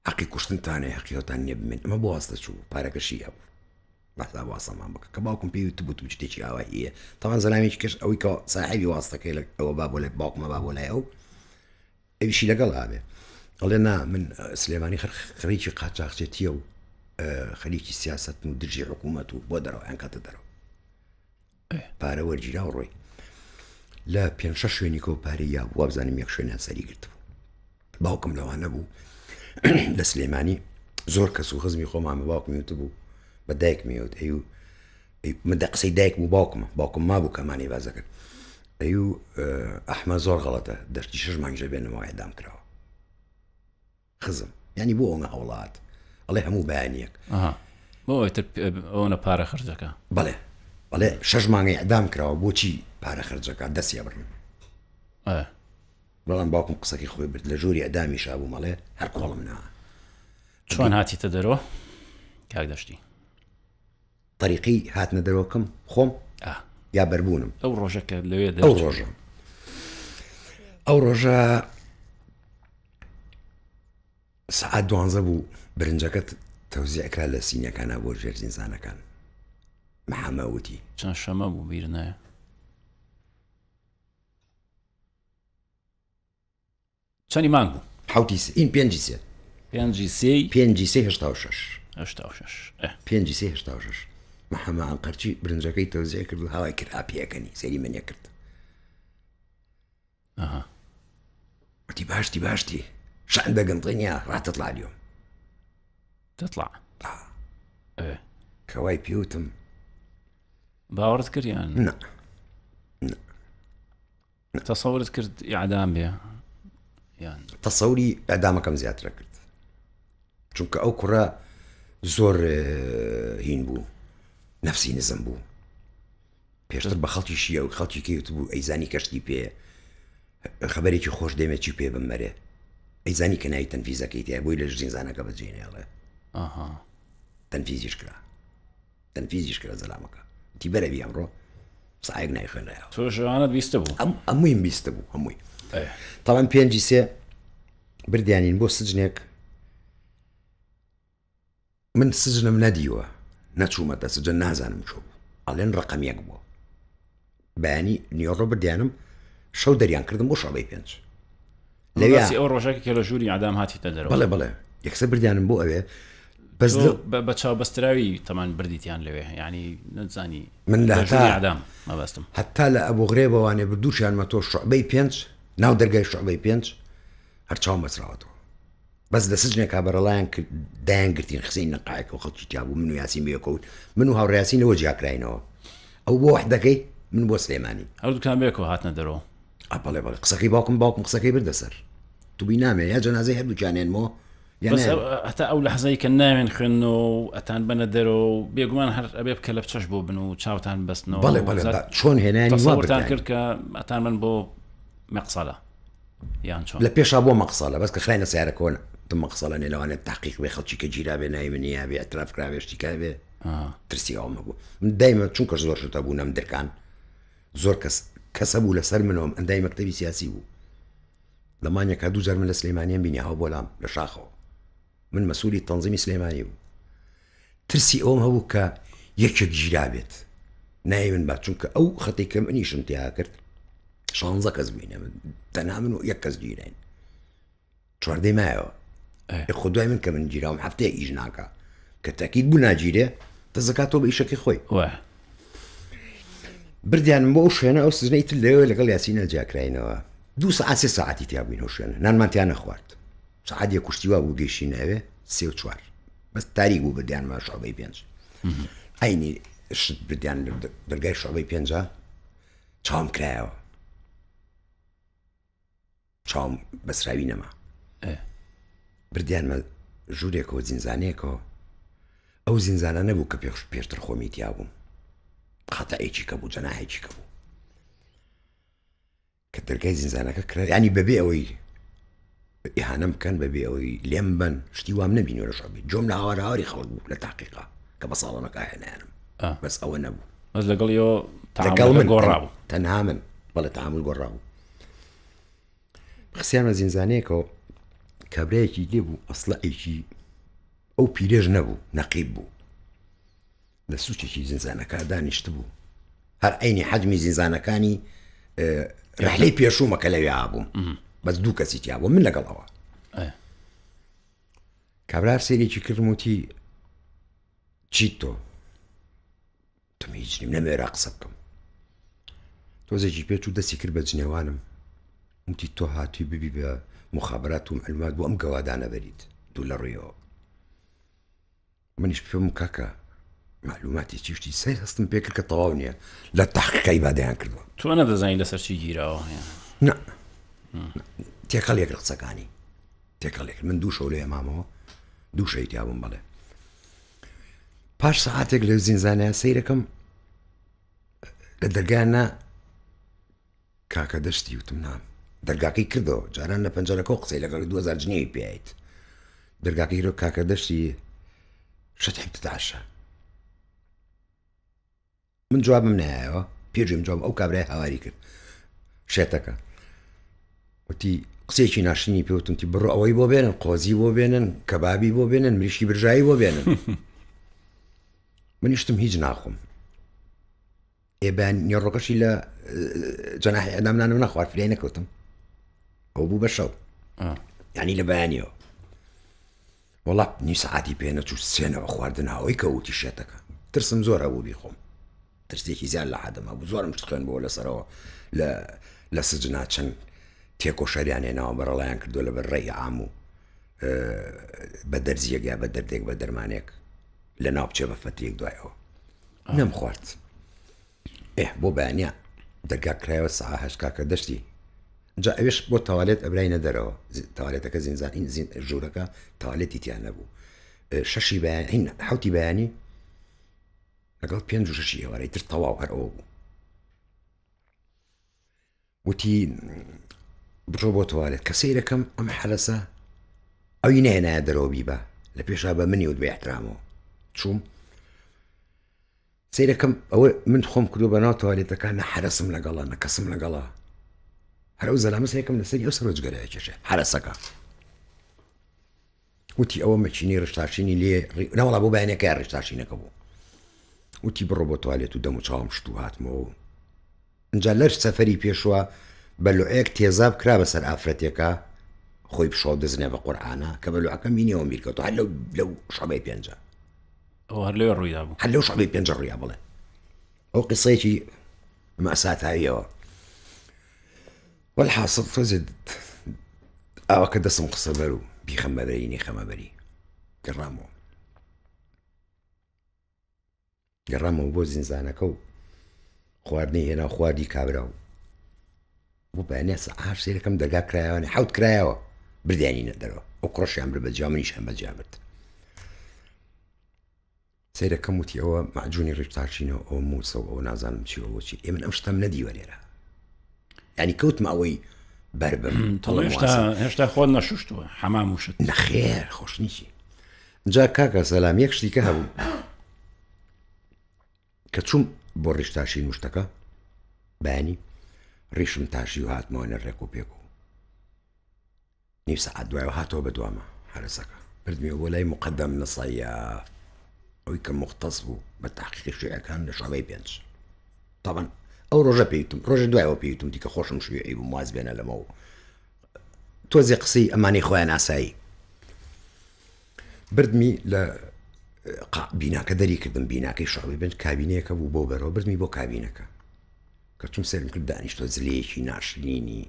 S2: حەقی کوشتنتانێ حەقی هەتان نییە بمێن ئەمە بۆ واستە چوو پارەکەشی هەبوو بەسا واسەمان بکە کە باوکم پێی وتبوو تو شتێکی ئاوا هەیە تاوان زەلامێکی کەش ئەوەی کە ساحێبی واستەکەی لە ئەوە با بۆ لای باوکمە با بۆ لای ئەو ئەویشی لەگەڵ ئابێ ئەڵێ نا من سلێمانی خەریکی قاچاخچێتیە و خەریکی سیاست و دژی حکوومەت و بۆ دەرەوە یان کاتە دەرەوە پارە وەرگیرا و ڕۆی لە پێ شەش شوێنی کۆ پارەی یا وابزانم یەک شوێنیان سەری گرتبوو باوکم لەوانە بوو لە سلێمانی زۆر کەس و خزمی خۆمان بە باوکم وتبوو بە دایک میوت ئەی و من دە قسەی دایک بوو باوکمە باوکم مابوو کەمانی بازەکرد ئەی و ئەحمە زۆر غەڵەتە دەشتی شش مانگژە بێنەوە ئەدام کراوە خزم یعنی بۆ ئەوە هەوڵات ئەڵێ هەموو بەیانیەک
S1: بۆ ئەوتر ئەوەنە پارە خرجەکە
S2: بەڵێ بەڵێ شەش مانگی ئەدام کراوە بۆچی پارە خرجەکە دەستیا بڕن بەڵام باوکم قسەکەی خۆی برد لە ژووری ئەدامیشا بووم ئەڵێ هەر کۆڵم نا.
S1: چۆن هاتیتە دەرەوە کاک دەشتی؟
S2: تەریقەی هاتنە دەرەوەکەم خۆم یا بەربوونم؟
S1: ئەو ڕۆژە کە لەوێ
S2: ئەو ڕۆژە ئەو ڕۆژە سەعات دوانزە بوو برنجەکە تەوزیع کرا لە سینەکانە بۆ ژێر زینزانەکان محەمە وتی
S1: چەند شەمە بوو بیر نایە چەنی مانگ بوو؟
S2: حوتی سێ ئین پێنجی سێ
S1: پێنجی سێی
S2: پێنجی سێ 86
S1: 86
S2: پێنجی سێ 86 محەممە ئەنقەرچی برنجەکەی تەوزیع کرد و هاوای کرد ئاپیەکەنی سەری منیە کرد وتی باشتی باشتی شان دەگەنتڵینیا ڕاتتڵا اليوم
S1: تطلع
S2: کەوای پێوتم
S1: باوەڕت کرد یان
S2: نا
S1: تەسەورت کرد ئیعدام بێ یان
S2: تەسەوری ئەدامەکەم زیاترە کرد چونکە ئەو کوڕە زۆر هین بوو نەفسی نزم بوو پێشتر بە خەڵکی شیە و خەڵکی کەوت بوو ئەیزانی کەشتی پێ خبرێکی خۆش دێمێ چی پێ بمەرێ ئەیزانی کە ناوی تەنفیزەکەی تیا بۆی لە ژینزانەکە بەجێنێڵێ تەنفیزیش کرا تەنفیزیش کرا زەلامەکە وتی بەرەبی ئەمڕۆ سایەک نایخوێنرایەوە.
S1: تۆ ژوانت بیستە بوو؟
S2: ئەم هەموویم بیستە بوو هەمووی. تاوان پێنجی سێ بردیانین بۆ سجنێک من سجنم نەدیوە نەچوومەتە سجن نازانم چۆ بوو ئەڵێن ڕقم یەک بووە بەیانی نیۆڕۆ بردیانم شەو دەریان کردم بۆ شعبەی پێنج
S1: لەوێ ئەو ڕۆژەکە کە لە ژووری ئادام هاتیتە دەرەوە
S2: بەڵێ بەڵێ یەکسەر بردیانم بۆ ئەوێ
S1: بەس بە چاو بەستراوی تەمان بردیتیان لەوێ یعنی نەزانی
S2: من لە
S1: ژووری ئادام مەبەستم
S2: هەتا لە ئەبوو غرێبەوانێ بردووشیانمە تۆ شعبەی پێنج ناو دەرگای شعبەی پێنج هەر چاوم بەسراوەتەوە بەس لە سجنێکا بەرەڵایان کرد دایان گرتین خسین نەقایەکە و خەڵکی تیا بوو من و یاسین بەیەکەوە من و هاوڕێ یاسین لەوە جیاکراینەوە ئەو بۆ وەحدەکەی من بۆ سلێمانی.
S1: هەردووکتان بەیەکەوە هاتنە دەرەوە؟
S2: ئا بەڵێ بەڵێ قسەکەی باوکم باوکم قسەکەی بردە سەر توبی نامێ یا جەنازەی هەردووکیان هێنمەوە
S1: یا بەس نایەن. هەتا ئەو لەحزەی کە ناوێن خوێندنەوە و ئەتان بەنە دەرەوە و بێگومان هەر ئەبێ بکە لە بچەش بۆ بن و چاوتان بەستنەوە
S2: بەڵێ بەڵێ
S1: زات
S2: با چۆن هێنانی وا
S1: تەسەورتان
S2: بردیان.
S1: کرد کە ئەتان بن بۆ مەقسەلە یان چۆن؟
S2: لە پێشا بۆ مەقسەڵە بەس کە خراینە سیارەکەوە تم مەقسەڵە نێ لەوانێ تحقیق بێ خەڵکی کە گیرا بێ ناوی من یا بێ اعتراف کرا بێ شتی کا بێ ترسی ئەوەم هەبوو من دایمە چونکە زۆر شتە بوو نەم درکان زۆر کەس کەسە بوو لەسەر منەوەم ئەندای مەکتەبی سیاسی بوو لە مانگێکا دوو جار من لە سلێمانیان بینی هاو بۆلام لە شاخەوە من مەسوولی تەنزیمی سلێمانی بوو ترسی ئەوم هەبوو کە یەکێک گیرا بێت ناوی من با چونکە ئەو خەتی کە منیشم تیا کرد شانزە کەس بووینە من تەنها من و یەک کەس گیراین چواردەی مایەوە خۆ دوای من کە من گیراوم هەفتەیە ئیش ناکە کە تاکیید بوو ناگیرێ دەزەکاتەوە بە ئیشەکەی خۆی بردیانم بۆ ئەو شوێنە ئەو سجنەی تر لەوێ لەگەڵ یاسینە جیاکراینەوە دوو سەعات سێ ساعتی تیا بووین ئەو شوێنە نانمان تیا نەخوارد سەعات یەک کوشتی وا بوو گەیشتینە ئەوێ سێ و چوار بەس تاریک بوو بردیانمە شعبەی پێنج عینی شت بردیان دەرگای شعبەی پێنجا چاوم کرایەوە چاوم بەسراوی نەما بردیانمە ژوورێکەوە زینزانەیەکەوە ئەو زینزانە نەبوو کە پێش پێشتر خۆمی تیا بووم قاتەئێکی کە بوو جەناحێکی کە بوو کە دەرگای زینزانەکە کرا ینی بەبێ ئەوەی ئیهانەم بکەن بەبێ ئەوەی لێم بن شتی وام نەبینی لە شعبی جۆم لە هاوار هاواری خەڵک بوو لە تاقیقا کە بە ساڵۆنەکە هێنایانم بەس ئەوە نەبوو
S1: بەس لەگەڵ یۆ
S2: لەگەڵ من
S1: گۆڕا بوو
S2: تەنها من بەڵێ تعامل گۆڕا بوو. خسیانە زینزانەیەکەوە کابرایەکی لێ بوو ئەسڵەیەکی ئەو پیرێژ نەبوو نەقیب بوو لە سوچێکی زینزانەکە دانیشت بوو هەر عینی حەجمی زینزانەکانی ڕحلەی پێشوومە کە لەوێ بووم بەس دوو کەسی تیا بوو من لەگەڵ ئەوە کابرا سێرێکی کردم وتی چیت تۆ تم هیچ نیم نەمێرا قسە بکەم تۆزێکی پێ چوو دەستی کرد بە جنێوانم وتی تۆ هاتووی ببی بە مخابرات و معلومات بۆ ئەم گەوادانە بەریت دوو لە ڕوویەوە منیش پێم کاکە معلوماتی چی شتی سەیر هەستم پێ کرد کە تەواو نییە لە تحقیقی بادیان کردووە
S1: تۆ نەدەزانی لەسەر چی گیراوە
S2: نا تێکەڵ یەک قسەکانی تێکەڵ یەک من دوو شەو لێ مامەوە دوو شەوی تیا بووم بەڵێ پاش سەعاتێک لە زینزانە سەیرەکەم لە دەرگایانە کاکە دەشتی وتم نا دەرگاکەی کردەوە جاران لە پەنجەرەکەەوە قسەی لەگەڵ 2000 جنێوی پێیت دەرگاکەی رۆ کاکە دەشتی شتحب تتعشى من جوابم نایەوە پێجم جواب ئەو کابرای هاواری کرد شێتەکە وتی قسێکی ناشرینی پێوتم تی بڕۆ ئەوەی بۆ بێنن قۆزی بۆ بێنن کەبابی بۆ بێنن مریشکی برژایی بۆ بێنن منیشتم هیچ ناخۆم ئێ بەیان نیوەڕۆکەشی لە جەناحی ئەدام نانم نەخوارد فریای نەکەوتم ئەو بوو بە شەو یعنی لە بەیانیەوە وەڵا نیو سەعاتی پێ نەچوو سێنەوە خواردن ئەوەی کە وتی شێتەکە ترسم زۆر هەبوو بیخۆم ترسێکی زیاد لە حەدم هەبوو زۆرم شت خوێن بۆ لەسەرەوە لە لە سجنا چەند تێکۆشەریان هێناوە بەرەڵایان کردو لە بەر ڕێی عام و بە دەرزیەک یا بە دەردێک بە دەرمانێک لە ناو بچێ بە فەترێک دوایەوە نەم خوارد ئێ بۆ بەیانە دەرگا کرایەوە سەعا هەشت کاکە دەشتی جا ئەوێش بۆ تەوالێت ئەبراینە دەرەوە تەوالێتەکە زینزان این زین ژوورەکە تەوالێتی تیان نەبوو شەشی بەیان هین حوتی بەیانی لەگەڵ پێنج و شەشی ئێوارەی تر تەواو هەر ئەوە بوو وتی بڕۆ بۆ تەوالێت کە سەیرەکەم ئەم حەرەسە ئەوی نەهێنایە دەرەوە بیبا لە پێشا بە منی وت بە احترامەوە چووم سەیرەکەم ئەوە من خۆم کردو بە ناو تەوالێتەکان نە حەرەسم لەگەڵە نە کەسم لەگەڵە هەر ئەو زەلامە سەیرەکەم لەسەری ئەو سەرۆ جگەرەیە کێشێ حەرەسەکە وتی ئەوە مەچینەی ڕشتاشینی لێ نەوەڵا بۆ بەیانەکە ڕشتاشینەکە بوو وتی بڕۆ بۆ توالێت و دەم و چاوم شت و هاتمەوە ئینجا لەر سەفەری پێشوە بە لوعێک تێزاب کرا بەسەر ئافرەتێکا خۆی بشۆ دزنێ بە قورعانە کە بە لوعەکە مینیەوە میرکەوتەوە هەر لەو لەو شعبەی پێنجە
S1: ئەو هەر لەوێ ڕوویدا بوو
S2: هەر لەو شعبەی پێنجە ڕوویا بڵێ ئەو قسەیەکی مەساتاویەوە والحاصل تۆزێ ئاوەکە دەسم قسە بەر و بیخەمە بەری نەیخەمە بەری گەڕامەوە گەڕامەوە بۆ زینزانەکە و خواردنی هێنا و خواردی کابرا و بۆ بەیانە سەعات سێرەکەم دەرگا کرایەوە حوت کرایەوە بردیانی نەدەرەوە ئەو کوڕەشیان برد بە جیا منیشیان بە جیا برد سەیرەکەم وتی ئەوە مەعجونی ڕیشتاشینەوە ئەوە موسە و ئەوە نازانم چی ئەوە چی ئێ من ئەم شتەم نەدیوە لێرە ینی کەوتمە ئەوەی بەربم
S1: هێشتا خۆت نەشوشتووە حەمام وشت
S2: نەخێر خۆشنیی جا کاکە سەلام یەک شتی کە هەبوو کە چوم بۆ ڕیشتاشی نوشتەکە بەیانی ڕیشم تاشی و هاتمەوە لە ڕێک و پێک و نیو سەعات دوایەوە هاتەوە بە دوامە حەرەسەکە بردمیەوە بۆ لای مقدم نصیاف ئەوی کە مختص بوو بە تحقیقی شیعەکان لە شعبەی پێنج طبعا ئەو ڕۆژە پێیتم ڕۆژە دوایەوە پێیتم دیکە خۆشم شویعی بووم واز بێنە لەمە و تۆزێ قسەی ئەمانەی خۆیان ئاسایی بردمی لە بیناکە دەری کردم بیناکەی شعبەی پێنج کابینەیەکە بوو بۆ بەرەوە بردمی بۆ کابینەکە کە چوم سەیرم کرد دانیشتوە زلەیەکی ناشرینی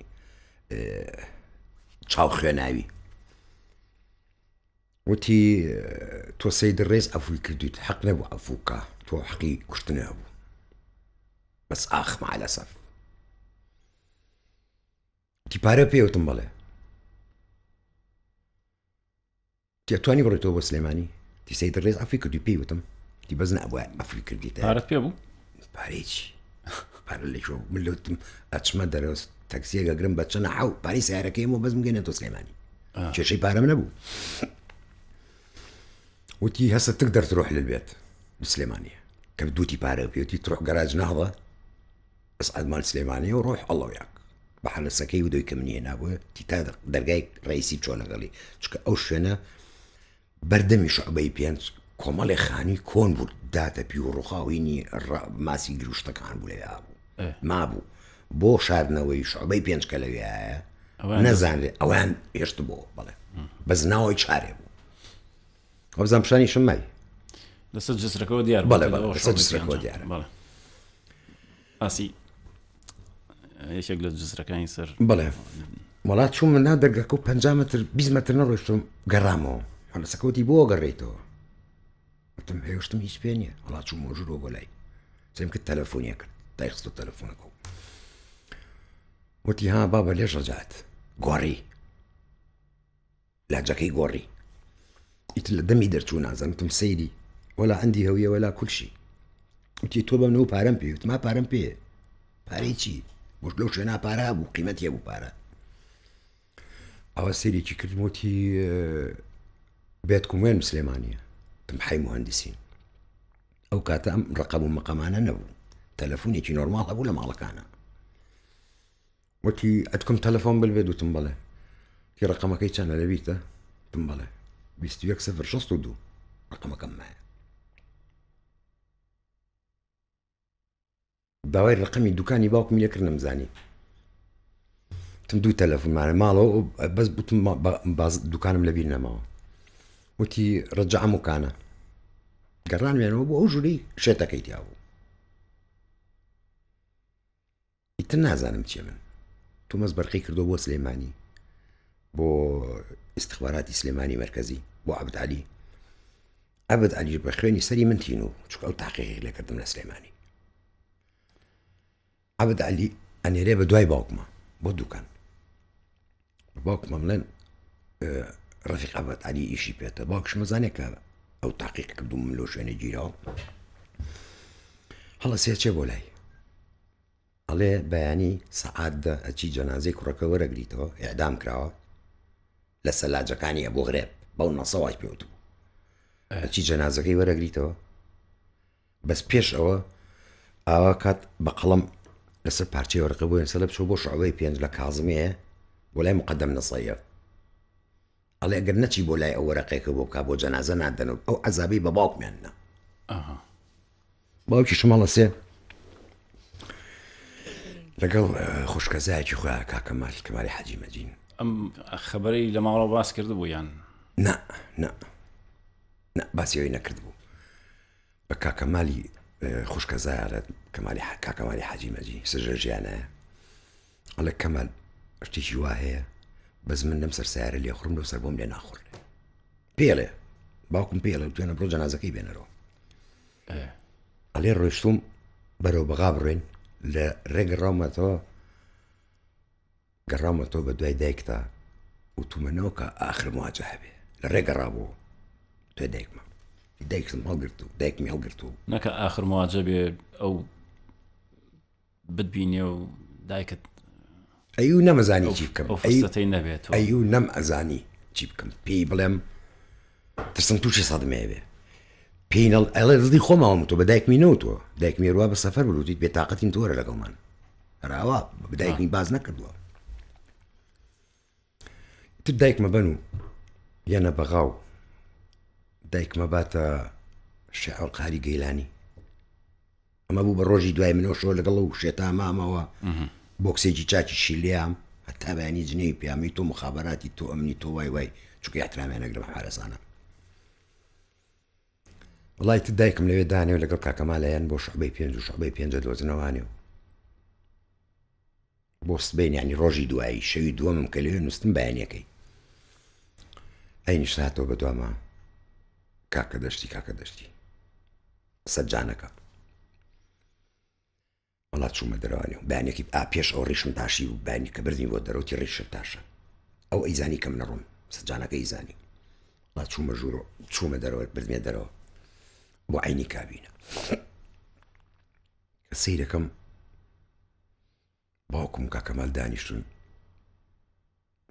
S2: چاو خوێناوی وتی تۆ سید ڕێز ئەفوی کردیت حەق نەبوو ئەفوکە تۆ حەقی کوشتنە هەبوو بەس ئاخ مع الاسف وتی پارە پێوتم بەڵێ تی ئەتوانی بڕۆیتەوە بۆ سلێمانی؟ تی سەید ڕێز عەفوی کردی پێی وتم تی بەس نەبووە عەفوی کردی
S1: پارەت پێ بوو؟
S2: پارەی چی؟ پارە لە کوێ بوو؟ من لەوتم ئەچمە دەرەوە تەکسیەک ئەگرم بە چەند حەو پارەی سیارەکەیم و بەس بگەینە تۆ سلێمانی کێشەی پارەم نەبوو وتی هەسە تک دەرترۆح للبێت سلێمانیە کە دووتی پارە پێوتی ترۆح گەراج نەهضە ئەسعد مال سلێمانی و ڕۆح ئەڵڵە ویاک. بە حەلەسەکەی و دۆی کە منی هێنابووە تی تا دەرگای ڕئیسی بچۆ لەگەڵی چونکە ئەو شوێنە بەردەمی شعبەی پێنج کۆمەڵێ خانی کۆن بوو داتە پی و ڕوخاوینی ماسی گروشتەکان بوو لەوێ بوو مابوو بۆ شاردنەوەی شعبەی پێنج کە لەوێایە نەزانرێ ئەویان هێشت بۆ بەڵێ بەس ناوەی چارێ بوو وەبزان پیشانیشم مای
S1: لەسەر جسرەکەەوە دیار
S2: بەڵێ لەسەر جسرەکەەوە دیارە بەڵێ
S1: باسی یەکێک لە جسرەکانی سەر
S2: بەڵێ وڵات چوومە ناو دەرگەکە و 50 متر 20 متر نەڕۆشتم گەڕامەوە هەڵەسەکەوتی بۆ گەڕێیتەوە وتم هێشتم هیچ پێ نییە وڵات چوومە ژوورەوە بۆ لای سێم کرد تەلەفۆنیە کرد دایخستۆ تەلەفۆنەکە وتی ها بابە لێش ڕجات گۆڕی لاجەکەی گۆڕی ئیتر لە دەمی دەرچوو نازانم وتم سەیری وەلا عندی هەویە وەلا کلشی وتی تۆ بەم نەو پارەم پێ وتم ما پارەم پێ پارەی چی بۆش لەو شوێنا پارە بوو قیمەتی هەبوو پارە ئەوە سەیرێکی کردم وتی بێتکم وێن سلێمانیە تم حەی مهندسین ئەو کاتە ئەم ڕقەم و مەقەمانە نەبوو تەلەفۆنێکی نۆرماڵ هەبوو لە ماڵەکانە وتی، ئەتکم تەلەفۆن بالبێت؟ وتم، بەڵێ. وتی، ڕەقەمەکەی چەندە لەبیرتە؟ وتم، بەڵێ. 21 سفر 62 ڕەقەمەکەم مایە. داوای ڕەقەمی دوکانی باوکمی لێ کرد نەمزانی. وتم دوو تەلەفۆنمانە ماڵەوە بەس وتم باز دوکانم لەبیر نەماوە. وتی ڕەجع مکانە. گەڕانوێنەوە بۆ ئەو ژوورەی شێتەکەی تیا بوو. ئیتر نازانم چیە من تومەز بەرقی کردو بۆ سلێمانی بۆ ئیسیخباراتی سلێمانی مرکزی بۆ عبد علی عبد علی بە خوێنی سەری من تین و چکە ئەو تاقیقی لێکردم لە سلێمانی عبد علی ئەنێرێ بە دوای باوکمە بۆ دوکان باوکمە بڵێن ڕەفیق عبد علی ئیشی پێتە باوکشمەزانێک کە ئەو تاقیق کردوم من لۆ شوێنە گیراوە هەڵە سێچێ بۆ لای ئەڵێ بەیانی سەعات دە ئەچی جەنازەی کوڕەکە وەرەگریتەوە ئیعدام کراوە لە سەلاجەکانی ئەبو غرێب بەو نەسە وای پێ وتبوو ئەچی جەنازەکەی وەرەگریتەوە بەس پێش ئەوە ئاوا کات بە قەڵەم لەسەر پارچەی وەرقە بۆ سەلە بچۆ بۆ شعبەی پێنج لە کازمیە بۆ لای مقدم نەسەیە ئەڵێ ئەگەر نەچی بۆ لای ئەو وەرەقێکە بۆ بکا بۆ جەنازە نادەنەوە ئەو عەزابەی بە باوکمیان نا باوکیشم هەڵەسێ لەگەڵ خوشکەزایەکی خۆیان کاکەمال کەمالی حەجی مەجین
S1: ئەم خبرەی لە ماڵەوە باس کرد بوو یان
S2: نا نا نا باسی ئەوی نەکرد بوو بە کاکەمالی خوشکەزایە کەمالی کاکەمالی حەجی مەجی سژە ژیانە ئەڵێ کەمال شتێکی وا هەیە بەس من لەم سەر سیارە لێخوڕم لەو سەر بۆم لێ ناخوڕێ پێڵێ باوکم پێڵێ توێنە بڕۆ جەنازەکەی بێنەرەوە ئەڵێ ڕۆشتوم بەرەو بەغا بڕێن لە ڕێگە ڕاومەتەوە گەڕاومەتەوە بە دوای دایکتا وتومەنەوە کە ئاخر مواجە هەبێ لە ڕێگە ڕابوو توێ دایکمە دایکم هەڵگرت و دایکمی هەڵگرت و
S1: نەکە ئاخر مواجە بێ ئەو بتبینێ و دایکت
S2: ئەیو نەمەزانی چی بکەم
S1: ئەو نەبێت
S2: ئەیو نەم ئەزانی چی بکەم پێی بڵێم ترسم تووشی سەدمێ بێ پێی نەڵ ئەڵێ دڵی خۆماوەم تۆ بە دایکمی نەوتووە دایکمی ڕوا بە سەفەر بلوتیت بێتاقەتین تۆرە لەگەڵمان هەراوا بە دایکمی باز نەکردووە تر دایکمە بەن و یەنە بەغا و دایکمە باتە شعر قاری گەیلانی ئەمە بوو بە ڕۆژی دوای منەوە شۆ لەگەڵ و شێتا مامەوە بۆکسێکی چاکی شیلیام هەتا بەیانی جنێوی پیامی تۆ مخابراتی تۆ ئەمنی تۆ وای وای چونکە احترامیان نەگرم حارەسانە وڵای تر دایکم لەوێ دانێ و لەگەڵ کاکەمالایەن بۆ شعبەی پێنج و شعبەی پێنجە دۆزنەوانێ و بۆ سبەین یعنی ڕۆژی دوایی شەوی دووەمم کە لەوێ نووسم بەیانەکەی ئەی نیشتاتەوە بە دواما کاکە دەشتی کاکە دەشتی سەجانەکە وەڵا چوومە دەرەوانی و بەیانێکی ئا پێش ئەو ڕیشم تاشی و بەیانی کە بردنی بۆ دەرەوتی ڕیشم تاشە ئەو ئەیزانی کە من نەڕۆم سەجانەکە ئەیزانی وەڵا چوومە ژوورۆ چوومە دەرەوە بردنیە دەرەوە بۆ عینی کابینە کە سەیرەکەم باوکم و کاکەمال دانیشتون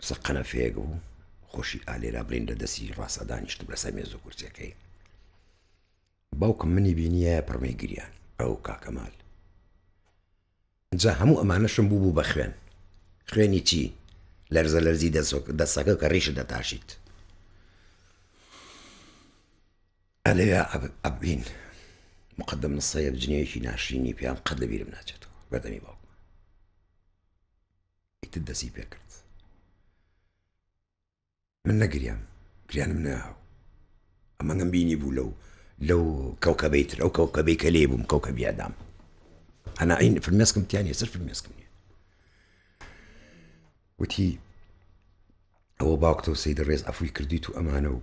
S2: سە قەنەفەیەک بوو خۆشی ئالێرا بڵین لە دەستی ڕاستە دانیشتم لەسەر مێز و کورسیەکەی باوکم منی بینیە پڕمەی گریان ئەو کاکەمال جا هەموو ئەمانەشم بوو بوو بە خوێن. خوێنی چی؟ لەرزە لەرزی دەستەکە کە ڕیشت دەتاشیت. ئەلەوێ ئەبین مقدم نسەیەب جنێوێکی ناشرینی پێیان قەت لە بیرم ناچێتەوە بەردەمی باوکم ئیتر دەسی پێکرد من نەگریام گریانم ناو ئەمەگەم بینی بوو لەو لەو کەوکەبەی تر ئەو کەوکەبەی کە لێ بووم کەوکەبی ئەدام ئەنا ئەین فرمێسکم تیانە سەر فرمێسکم نیە وتی ئەوە باوکتەوە سەیدە ڕێز ئەفوی کردیت و ئەمانە و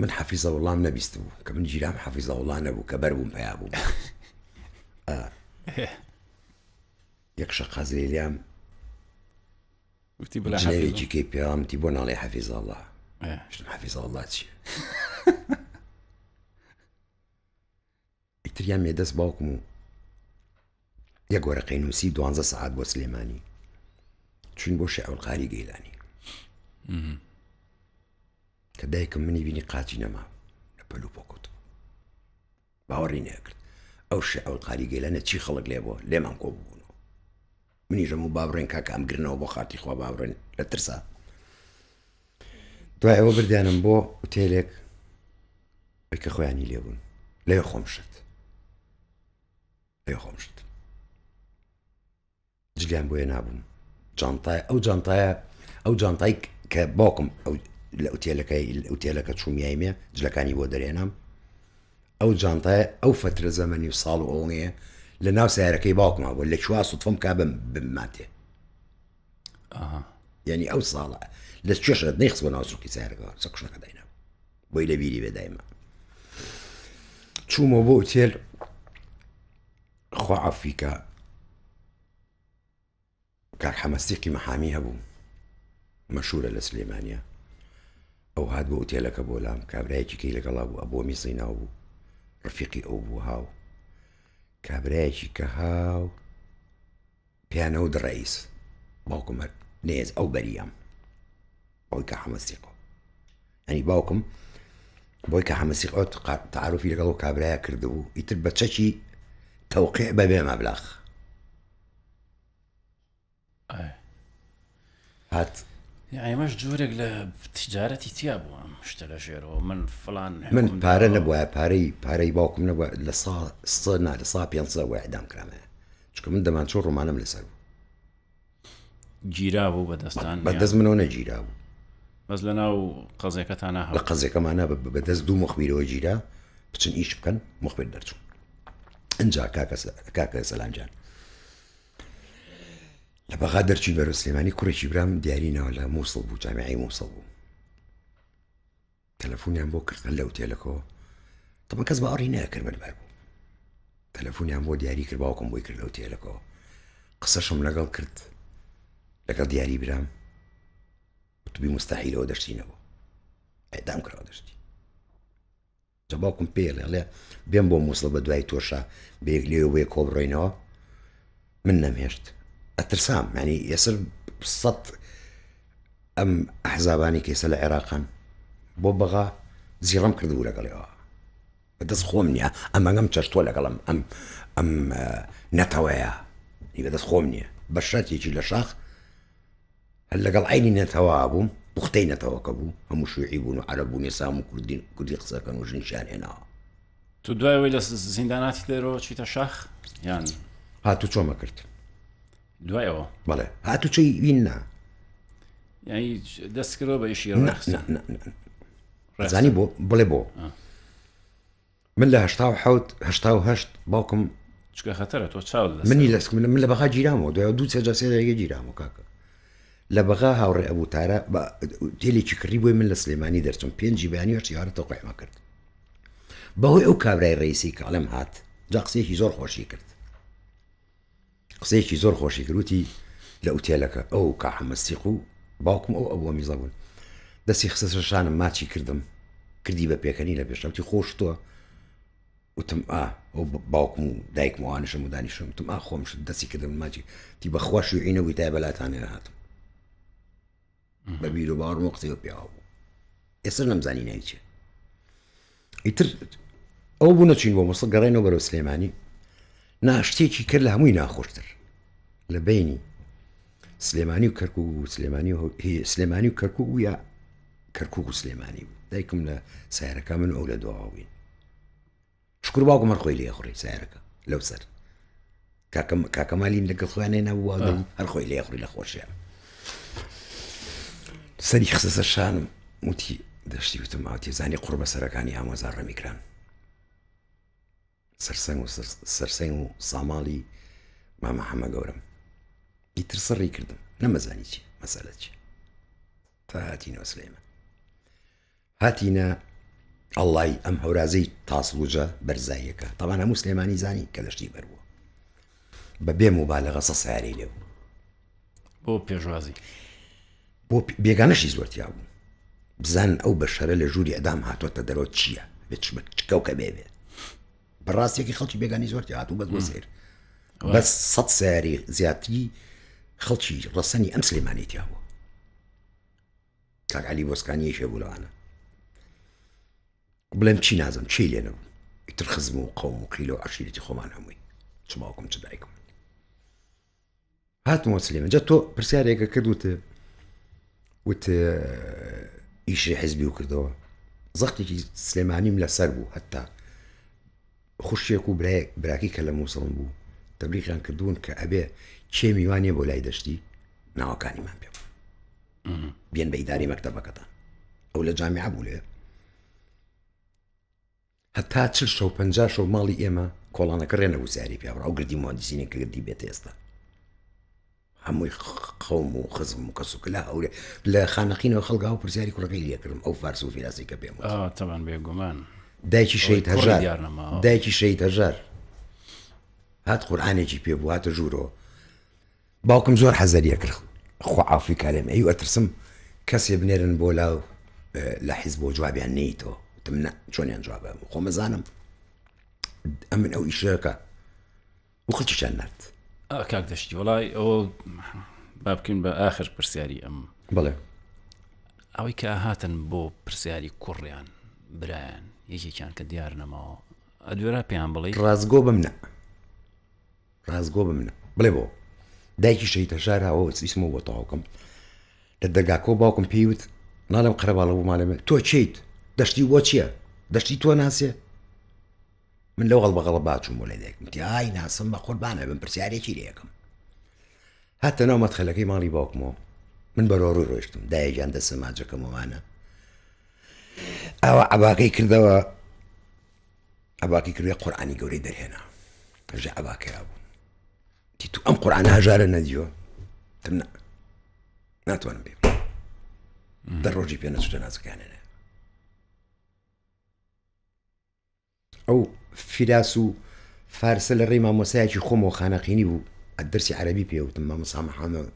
S2: من حەفیزە وڵام نەبیست بوو کە من گیرام حەفیزە وڵا نەبوو کە بەر بووم پیا بوو یەک شەقازلیلیام
S1: وتی بلا
S2: جنێوێکی کەی پێوامتی بۆ ناڵێ حەفیزە الله شتم حەفیزە الله چییە ئیتریان مێ دەست باوکم و یەک وەرەقەی نووسی دوانزە سەعات بۆ سلێمانی چوین بۆ شێعولقاری گەیلانی کە دایکم منی بینی قاچی نەما لە پەل و پۆکەوت باوەڕی نەکرد ئەو شێعولقاری گەیلانە چی خەڵک لێ بۆ لێمان کۆ بوونەوە منی ژەم و بابڕێن کاکە ئەم گرنەوە بۆ خاتی خوا بابڕێن لە ترسا دوای ئەوە بردیانم بۆ ئوتێلێک کە خۆیانی لێبوون لێ خۆم شت لێ خۆم شت جلیان بۆیە نابووم جانتای ئەو جانتایە ئەو جانتای کە باوکم ئەو لە ئوتێلەکەی ئوتێلەکە چووم یایمێ جلەکانی بۆ دەرێنام ئەو جانتایە ئەو فترە زەمەنی و ساڵ و ئەوەیە لە ناو سیارەکەی باوکما بوو لە چوا سوتفم کا بم بماتێ یعنی ئەو ساڵە لە چێشت نەیخست بۆ ناو سوقی سیارەکە سەکوشنەکە داینا بۆی لە بیری بێ دایمە چوومەوە بۆ ئوتێل خوا عەفوی کە کاک حەمەسیقی مەحامی هەبوو مەشهورە لە سلێمانیا ئەو هات بۆ ئوتێلەکە بۆ لام کابرایەکی کەی لەگەڵا بوو ئەبووە میسری ناو بوو ڕفیقی ئەو بوو هاو کابرایەکی کە هاو پیانەوە دڕئیس باوکم هەر نێز ئەو بەریام بۆی کە حەمەسیقۆ ئەنی باوکم بۆی کە حەمەسیقۆ تعارفی لەگەڵ و کابراە کردبوو ئیتر بە چەکی تەوقیع بەبێ مەبلەغ هات
S1: ئێمەش جۆرێک لە تجارەتی تیا بوو ئەم شتە لە ژێرەوە من فلان
S2: من پارە نەبووە پارەی پارەی باوکم نەبووە لە سا سە نا لە سا پێ بووە ئەدام کرامە چکە من دەمانچۆ ڕۆمانم لەسەر بوو
S1: گیرا بوو بەدەستان
S2: بەدەست منەوە نەگیرا بوو
S1: بەس لە ناو قەزیەکەتانە
S2: لە قەزیەکەمانە بەدەست دوو مخبیرەوە گیرا بچن ئیش بکەن مخبیر دەرچوو ئەجا کاکە سەلام جان لە بەغا دەرچی بەرە سلێمانی کوڕێکی برام دیاری ناوە لە مووسڵ بوو جامیعی مووسڵ بوو تەلەفۆنیان بۆ کرد لە ئوتێلەکەەوە تەمە کەس باوەڕی نەکرد من بەر بوو تەلەفۆنیان بۆ دیاری کرد باوکم بۆی کرد لە ئوتێلەکەەوە قسەشم لەگەڵ کرد لەگەڵ دیاری برام وتبی مستحیلەوە دەشتی نەبوو ئەدام کراوە دەشتی جا باوکم پێی ئەڵێ ئەڵێ بێم بۆ مووسڵ بە دوای تۆشا بەیەک لێوە بۆیە کۆ بڕۆینەوە من نەمهێشت ئەترسام ینی ئێسر سەد ئەم ئەحزابانی کە ئێستا لە عێراقان بۆ بەغا زیڕەم کردبوو لەگەڵیەوە بەدەست خۆم نییە ئەمەگەم چەشتوە لەگەڵم ئەم ئەم نەتەوەیە بەدەست خۆم نییە بە شەرتێکی لە شاخ هەر لەگەڵ عەینی نەتەوە بووم، پوختەی نەتەوەکە بوو، هەموو شیوعی بوون و عەرەب بوون، ئێستا هەموو کوردین، کوردی قسە دەکەن و ژنیشیان هێناوە.
S1: تۆ دوای ئەوەی لە زیندان هاتیتە دەرەوە چیتە شاخ یان؟
S2: هاتوچۆمە کرد.
S1: دوای ئەوە؟
S2: بەڵێ هاتوچۆی وین نا.
S1: یانی دەست کردەوە بە ئیشی
S2: ڕێکخستن؟ نا نا نا. زانی بۆ؟ بڵێ بۆ؟ من لە 87 88 باوکم
S1: چکە خەتەرە تۆ چاو
S2: لە منی لەسک من من لە بەغا گیرامەوە دوای دوو سێ جار سێ جارێک گیرامەوە کاکە لە بەغا هاوڕێ ئەبوو تارە بە تێلێکی کڕی بۆی من لە سلێمانی دەرچم پێنجی بەیانی هەشتی هارە تەوقیعمە کرد بەهۆی ئەو کابرای ڕئیسی کە ئەڵێم هات جا قسەیەکی زۆر خۆشی کرد قسەیەکی زۆر خۆشی کرد وتی لە ئوتێلەکە ئەو کا حەمەسیق و باوکم ئەو ئەبووە میزە بوون دەستی خستە سەر شانم ماچی کردم کردی بە پێکەنی لە پێشم وتی خۆش تۆ وتم ئا ئەو باوکم و دایکم ئەوانشم و دانیشم وتم ئا خۆم شت دەستی کردم ماچی تی بەخوا شوعی نەبووی تای بەلاتانێ هاتم بە بیر و باوەڕم و قسەی پیاوە بوو ئێستا نەمزانی ناوی چیە ئیتر ئەو بوو نەچین بۆ موسڵ گەڕێنەوە بەرەو سلێمانی ناشتێکی کرد لە هەمووی ناخۆشتر لە بینی سلێمانی و کەرکک و سلێمانی و سلێمانی و کەرکک و یا کەرکک و سلێمانی بوو دایکم لە سیارەکە من ئەو لە دواوە بووین شکر باوکم هەر خۆی لێ خوڕی سیارەکە لەو سەر کاکەم کاکەمالین لەگەڵ خۆیان نێنا بوو هەر خۆی لێ خوڕی لە خۆشیان سەری خستە سەر شانم وتی دەشتی وتم ئاوتی زانی قوڕ بەسەرەکانی ئامۆزا ڕەمی کران سەرسەنگ و سەرسەنگ و ساماڵی مامە حەمە گەورم ئیتر سڕی کردم نەمەزانی چی مەسەلە چی تا هاتینەوە سلێمان هاتینە ئەڵای ئەم هەورازەی تاسڵوجە بەرزاییەکە تەبان هەموو سلێمانی زانی کە دەشتی بەر بووە بە بێ موبالغە سە سیارەی لێ بوو
S1: بۆ پێشوازی
S2: بۆ بێگانەشی زۆر تیا بوو بزان ئەو بەشەرە لە ژووری ئەدام هاتۆتە دەرەوە چییە بێت چکەوکە بێ بێ بەڕاستێکی خەڵکی بێگانی زۆر تیا هاتوو بەس بۆ سیر بەس سە سیاری زیاتری خەڵکی ڕەسەنی ئەم سلێمانی تیا بوو کاک عەلی بۆسکانی یەکێ بوو لەوانە بڵێم چی نازم چی لێ نەبوو ئیتر خزم و قەوم و قیلە و عەشیرەتی خۆمان هەمووی چ باوکم چ دایکم هاتمەوە سلێمان جا تۆ پرسیارێکە کرد وت وت ئیشی حزبی و کردەوە زەختێکی سلێمانیم لەسەر بوو هەتا خوشکێک و برایەک براکەی کە لە موسڵم بوو تەبلیغیان کردوون کە ئەبێ کێ میوانیە بۆ لای دەشتی ناوەکانیمان پێ بێن بە ئیداری مەکتەبەکەتان ئەو لە جامیعە بوو لێ هەتا چل شەو پ شەو ماڵی ئێمە کۆڵانەکە ڕێ نەبوو سیاری پێ ئەو گردی مهندسینی کە گردی بێت ئێستا هەمووی قەوم و خزم و کەس و کلا هەورێ لە خانەقینەوە خەڵک هاو پرسیاری کوڕەکەی لێکردم ئەو فارس و فیراسی کە پێم وت.
S1: تەبان بێگومان
S2: دایکی شەهید هەژار دایکی شەهید هەژار هات قورئانێکی پێ بوو هاتە ژوورەوە باوکم زۆر حەزەریە کرد خوا عافی کارێم ئەی ئەترسم کەسێ بنێرن بۆ لا لە حیزب بۆ جوابیان نەیتەوە وتم نە چۆنیان جوابە خۆمەزانم ئەمن ئەو ئیشەکە و خەڵکیشیان نارد.
S1: ئا کاک دەشتی وەڵای ئەوە با بکەین بە ئاخر پرسیاری ئەم
S2: بڵێ
S1: ئەوەی کە هاتن بۆ پرسیاری کوڕیان برایان یەکێکیان کە دیار نەماوە ئەدوێرا پێیان بڵێ
S2: ڕاستگۆ بم نە ڕاستگۆ بم نە بڵێ بۆ دایکی شەهید هەژار هاوە ئیسمەوە بۆ تەواوکەم لە دەرگاکەوە باوکم پێی وت ناڵێم قەرەباڵغ بوو ماڵێ تۆ چیت دەشتی بۆ چییە دەشتی تۆ ناسێ من لەو غەڵبە غەڵبا چووم بۆ لای دایکم وتی ئای ناسم بە قوربانە بم پرسیارێکی لێ یەکەم هاتە ناو مەدخەلەکەی ماڵی باوکمەوە من بەرەو ڕووی ڕۆیشتم دایە گیان دەستە ماجەکەم وانە ئاوا عەباکەی کردەوە عەباکەی کردوێ قورئانی گەورەی دەرهێنا ژە عەباکەیا بوو تی تو ئەم قورئانە هەژارە نەدیوە تم نا ناتوانم بێ دە ڕۆژی پێ نەچوو جەنازەکانێنێ ئەو فیراس و فارسە لە ڕێی مامۆسایەکی خۆمەوە خانەقینی بوو دەرسی عەرەبی پێ وتم مامۆسا محەممەد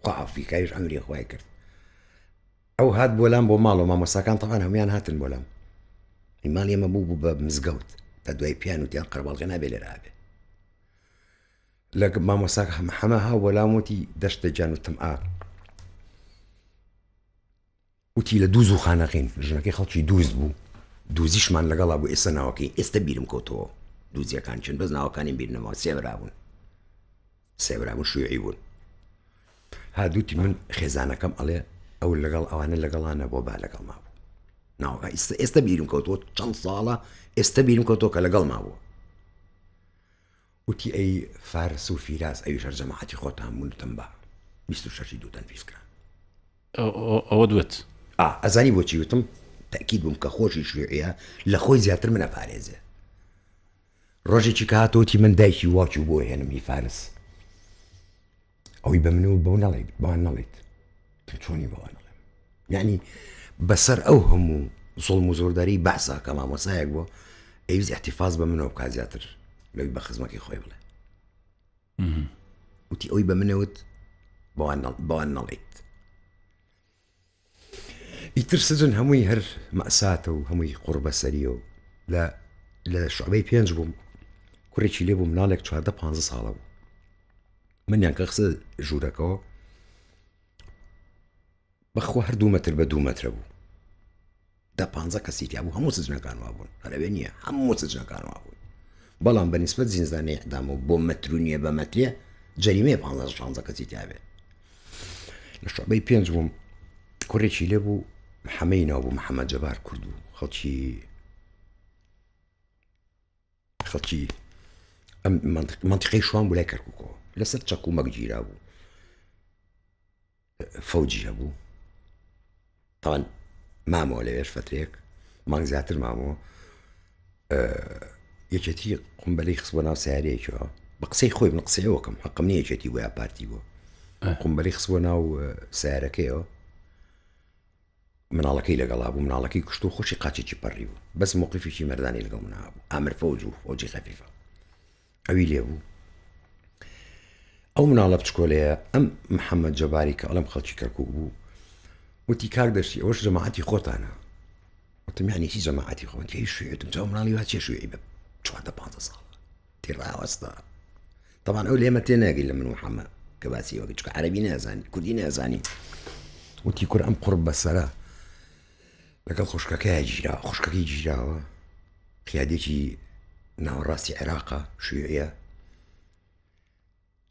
S2: خوا ئافریکایش ئەمری خوای کرد ئەو هات بۆ لام بۆ ماڵەوە مامۆساکان تەوان هەمویان هاتن بۆ لام ماڵی ئێمە بوو بوو بە مزگەوت تا دوای پیان وتیان قەرباڵغی نابێ لێرە هەبێ لە مامۆساکە حەمە ها بۆ لام وتی دەشتە گیان وتم ئا وتی لە دووز و خانەقین، ژنەکەی خەڵکی دووز بوو، دووزیشمان لەگەڵا بوو، ئێستا ناوەکەی ئێستا بیرم کەوتەوە دووزیەکان چن بەس ناوەکانیم بیر نەماوە، سێ برا بوون، سێ برا بوون شیوعی بوون. ها دووتی من خێزانەکەم ئەڵێ ئەو لەگەڵ ئەوانە لەگەڵا نەبووە با لەگەڵ ما بوو. ناوەکە ئێستا ئێستا بیرم کەوتەوە چەند ساڵە ئێستا بیرم کەوتەوە کە لەگەڵ ما بوو. وتی ئەی فارس و فیراس ئەویش هەر جەماعەتی خۆتان بوون وتم با 26 دوو تەنفیز کران.
S1: ئەوەت وت؟
S2: ئا ئەزانی بۆچی وتم؟ تەئکید بووم کە خۆشی شیوعیە لە خۆی زیاتر من ئەپارێزێ. ڕۆژێکی کە هاتەوە وتی من دایکی واکی بۆ هێنم هی فارس. ئەوی بە من و بەو نەڵێیت بەوان نەڵێیت. وتم چۆنی بەوان نەڵێم؟ یعنی بەسەر ئەو هەموو زوڵم و زۆرداری بەعسا کە مامۆسایەک بووە ئەیویست احتفاظ بە منەوە بکات زیاتر لەوی بە خزمەکەی خۆی بڵێ. وتی ئەوی بە منەوت بەوان نەڵیت ئیتر سجن هەمووی هەر مەساتە و هەمووی قوڕبەسەریە و لە لە شعبەی پێنج بووم کوڕێکی لێ بوو مناڵێک چواردە پ ساڵە بوو منیان کە خسە ژوورەکەەوە بەخوا هەر دوو مەتر بە دوو مەترە بوو دە پانزە کەسی تیا بوو هەموو سجنەکان وابوون هەرەوێ نییە هەموو سجنەکان وابوون بەڵام بە نسبەت زینزانەی ئەدام و بۆ مەتر و نییە بە مەترێ جەریمەیە پ شانزە کەسی تیا بێت. لە شعبەی پێنج بووم کوڕێکی لێ بوو محەمەی ناو بوو محەممەد جەبار کورد بوو خەڵکی خەڵکی ئەم منطقەی شوان بوو لای کەرکووکەوە لەسەر چەک و مەک گیرا بوو فەوجی هەبوو تاوان مامەوە لەوێش فترێک مانگ زیاتر مامەوە یەکێتی قمبەلی خست بۆ ناو سیارەیەکەوە بە قسەی خۆی من قسەی وەکەم حەقم نییە یەکێتی بۆ یا پارتی بووە قمبەلی خست بۆ ناو سیارەکەیەوە مناڵەکەی لەگەڵا بوو مناڵەکەی کوشت و خۆشی قاچێکی پەڕی بوو بەس موقفێکی مەردانی لەگەڵ منا بوو ئامر فەوج و فەوجی خەفیفە ئەوی لێ بوو ئەو مناڵە بچکۆلەیە ئەم محەممەد جەباری کە ئەڵم خەڵکی کەرکک بوو وتی کاک دەشتی ئەوەش جەماعەتی خۆتانە وتم یعنی چی جەماعەتی خۆن تێی شوێتم چاو مناڵی وا چێ شوێی بە چواردە پانزە ساڵ تێڕاوەستا تەبان ئەو لێمە تێ ناگەی لە من و حەمە کە باسی وەکە چکە عەربی نازانی کوردی نازانی وتی کور ئەم قڕ بەسەرە لەگەڵ خوشکەکەی گیرا خوشکەکەی گیراوە قیادێکی ناوەڕاستی عێراقا شوێعە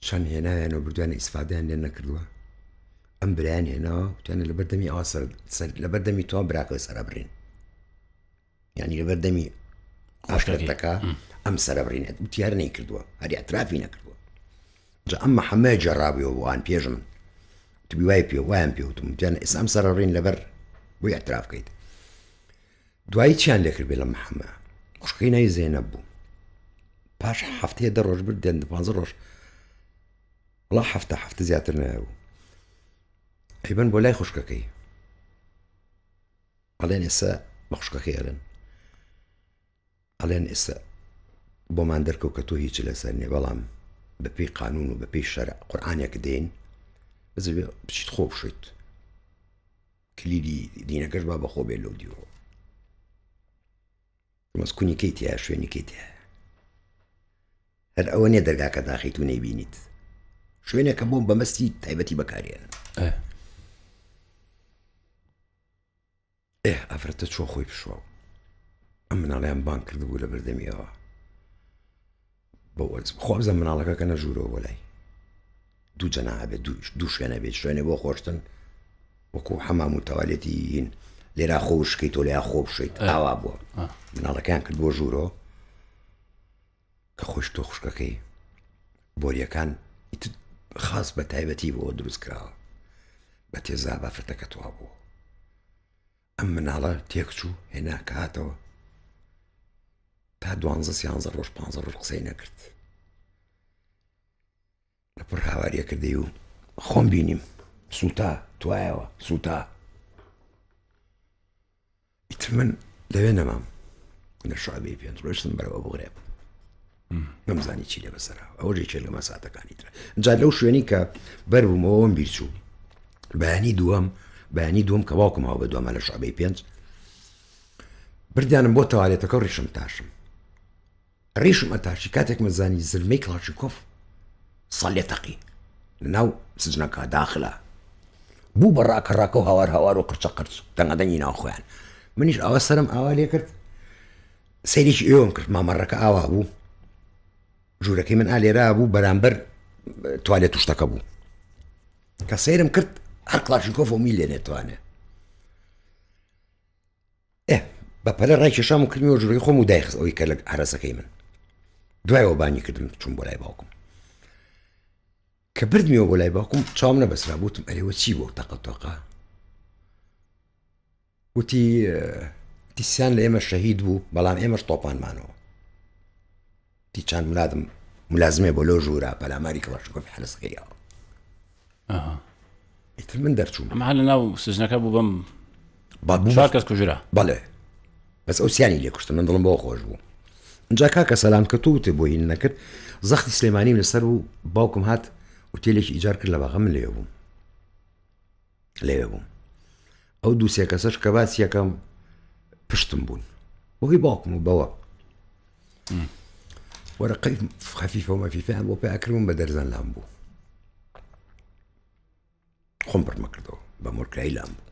S2: چەند هێنایان و بردویان ئیسفادەیان لێ نەکردووە ئەم برایان هێناوە وتیانە لەبەر دەمی ئەوە سەر لەبەر دەمی تۆ براکە سەرەبرین یعنی لەبەر دەمی ئافرەتەکە ئەم سەرەبرینێت وتیار نەیکردووە هەر اعترافی نەکردووە جا ئەم محەممە جێڕابیەوە بۆ ئەوان پێش من تبی وای پێ وایان پێوتم وتیان ئێستا ئەم سەرەڕین لەبەر بۆی اعتراف بکەیت دوایی چیان لێکرد بێ لە محەممە خوشکەی ناوی زێنەب بوو پاش هەفتەیە دە ڕۆژ برد دێن پ ڕۆژ وڵا هەفتە هەفتە زیاتر نەبوو ئەیبەن بۆ لای خوشکەکەی ئەڵێن ئێستا بە خوشکەکەی ئەڵێن ئەڵێن ئێستا بۆمان دەرکەوت کە تۆ هیچ لەسەر نیە بەڵام بەپێی قانون و بەپێی شەرع قورآانێک دێن بچیت خۆ بشیت کلیلی دینەکەش با بەخۆ بێت لەو دیوەوە مەسکونی کەی تیا شوێنی کەی تیا هەر ئەوە نیە دەرگاکە داخیت و نەیبینیت شوێنێکە بۆ بەمەستی تایبەتی بەکارێنن ئێ ئافرەتە چۆ خۆی پشوە ئەم مناڵیان بان کردبوو لە بەردەمیەوە خۆبزە مناڵەکە کە نەژوورەوە بۆ لای دوو جەناح بێت دوو شوێنە بێت شوێنێ بۆ خۆشتن وەکو حەمام و تەوالێتی هین لێرا خۆ شکەیت تۆ لێیا خۆ بشیت ئاوا بووە مناڵەکەیان کرد بۆ ژوورۆ کە خۆش تۆ خوشکەکەی بۆریەکان خاص بە تایبەتی بۆ دروست کراوە بە تێزا بەفرتەکە توا بوو ئەم مناڵە تێکچوو هێنا کە هاتەوە تا دوانزە سیانزە ڕۆژ پ ڕۆژ قسەی نەکرد لە پڕ هاواریە کردی و خۆم بینیم سوتا توایەوە سوتا ئیتر من لەوێ نەمام لە شعبەی پێنج ڕۆشتم بەرەوە بغرێب نەمزانی چی لێ بەسەرا ئەوە جێکێ لە مەساتەکانی ترە جا لەو شوێنی کە بەر بوومەوەم بیرچوو بەیانی دووەم بەیانی دووەم کە باوکم هاو بە دوامە لە شعبەی پێنج بردیانم بۆ تەوالێتەکە ڕیشم تاشم ڕیشم ئەتاشی کاتێک من زانی زرمەی کڵاشینکۆف سەلێ تەقی لەناو سجنەکە داخلە بوو بە ڕاکە ڕاکە و هاوار هاوار و قرچە قرچ دەنگەدەنگی ناو خۆیان منیش ئاوا سەرم ئاوا لێ کرد سەیرێکی ئێوەم کرد مامەڕەکە ئاوا بوو ژوورەکەی من ئالێرا بوو بەرامبەر توالێت شتەکە بوو کە سەیرم کرد هەر کڵاشینکۆف و میل لێنێتوانێ ئێ بە پەلە ڕایکێشام و کردمیەوە ژوورەکەی خۆم و دایخست ئەوەی کە لە هەرەسەکەی من دوایەوە بانی کردم چوم بۆ لای باوکم کە بردمیەوە بۆ لای باوکم چاوم نەبەسرا بوتم ئەرێوە چی بۆ تەقە تۆقە وتی تیسیان لە ئێمە شەهید بوو بەڵام ئێمەش تۆپانمانەوە تی چند ملادم ملازمێ بۆ لەو ژوورە پەلاماری کڵاشنکۆفی حەرەسەکەی یاوە ئیتر من دەرچووم
S1: ئەمە لە ناو سجنەکە بوو بەم چوار کەس کوژرا
S2: بەڵێ بەس ئەو سیانی لێ کوشتن من دڵم بۆ خۆش بوو اینجا کاکە سەلام کە تۆ وتێ بۆ هین نەکرد زەختی سلێمانیم لەسەر و باوکم هات ئوتێلێکی ئیجار کرد لە باغە من لێ بووم لەوێ بووم ئەو دووسێ کەسەش کە باسی یەکەم پشتم بوون بەهۆی باوکم و بەوە وەرەقەی خەفیفە و مەفیفیان بۆ پێکردم بە دەرزەن لام بوو خۆم پڕمەکردەوە بە مۆرکایی لام بوو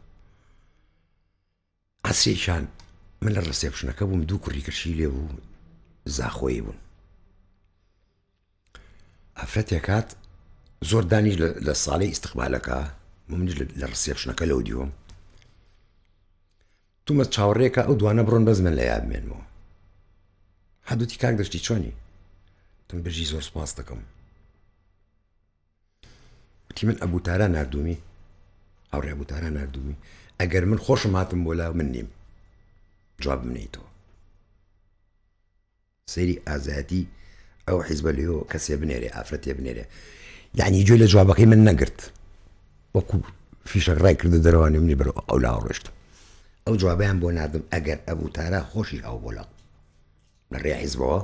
S2: عەسرێکیان من لە ڕسێپشنەکە بووم دوو کوڕی کەشی لێ بوو زاخۆیی بوون ئافرەتێک هات زۆر دانیش لە ساڵی ئیستقبالەکە. منیش لە ڕسێپشنەکە لەو دیوم تومە چاوەڕێکە ئەو دوانە بڕۆن بەس من لە یاد بمێنمەوە هەدووتی کاک دەشتی چۆنی تم بژی زۆر سپاس دەکەم وتی من ئەبوو تارا نردومی هاوڕێ ئەبوو تارا نردومی ئەگەر من خۆشم هاتم بۆ لا من نیم جواب منیتەوە سەیری ئازایەتی ئەو حیزبە لێ کەسێ بنێرێ ئافرەتێ بنێرێ یعنی گوێ لە جوابەکەی من نەگرت وەکو فیشەک ڕای کردە دەرەوانی منی بەرەو ئەو لا ڕۆشت ئەو جوابیان بۆ ناردم ئەگەر ئەبوو تارا خۆشی ئەو بۆ لە لە ڕێ حیزبەوە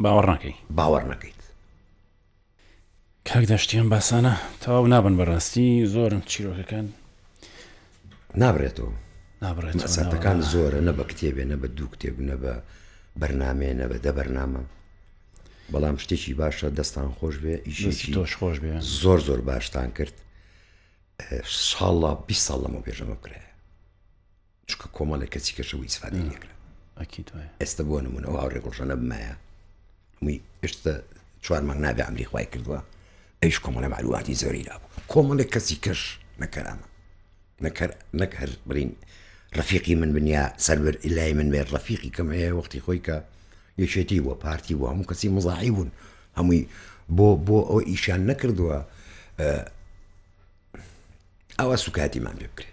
S1: باوەڕ نەکەی
S2: باوەڕ نەکەیت
S1: کاک دەشتی ئەم باسانە تەواو نابن بەڕاستی زۆرن چیرۆکەکان
S2: نابرێتەوە
S1: نابڕێتەوە
S2: مەساتەکان زۆرە نە بە کتێبێ نە بە دوو کتێب نە بە بەرنامەیە نە بە دە بەرنامە بەڵام شتێکی باشە دەستان خۆش بێ ئیشێکی
S1: تۆش خۆش بێ
S2: زۆر زۆر باشتان کرد ساڵە 20 ساڵ لەمە پێشەمە بکرایە چونکە کۆمەڵێک کەسی کەشە بوو ئیسفادەی لێکرا
S1: ئەکید وایە
S2: ئێستا بۆ نمونە ئەو هاوڕێ گوڵشەنە بمایە هەمووی ئێستا چوار مانگ نابێ ئەمری خوای کردووە ئەیش کۆمەڵێ معلوماتی زۆری لابوو کۆمەڵێک کەسی کەش نەکەرامە نەکەر نەک هەر بڵین ڕەفیقی من بنیا سەربەر ئیلای من بێت ڕەفیقی کەم هەیە وەختی خۆی کە یەکێتی بووە پارتی بووە هەموو کەسی مزاحی بوون هەمووی بۆ بۆ ئەو ئیشیان نەکردووە ئەوە سوکاتیمان پێ بکرێ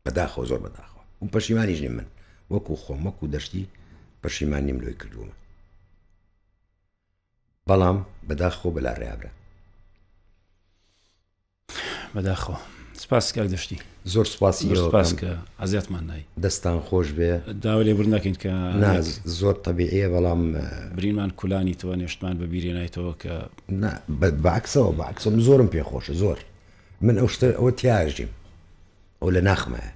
S2: بەداخەوە زۆر بەداخەوە و پەشیمانیش نیم من وەکو خۆم وەکو دەشتی پەشیمان نیم لۆی کردوومە بەڵام بەداخەوە بەلا ڕێابرا
S1: بەداخەوە سپاس کاک دەشتی
S2: زۆر سپاسی
S1: زۆر سپاس کە ئازیاتمان نای
S2: دەستان خۆش بێ
S1: داوا لێبوردن دەکەین کە
S2: نا زۆر تەبیعیە بەڵام
S1: برینمان کولانیتەوە نێشتمان بە بیرێنایتەوە کە
S2: نا بەعکسەوە بەعکسەوە من زۆرم پێ خۆشە زۆر من ئەو شتە ئەوە تیاژیم ئەو لە ناخمایە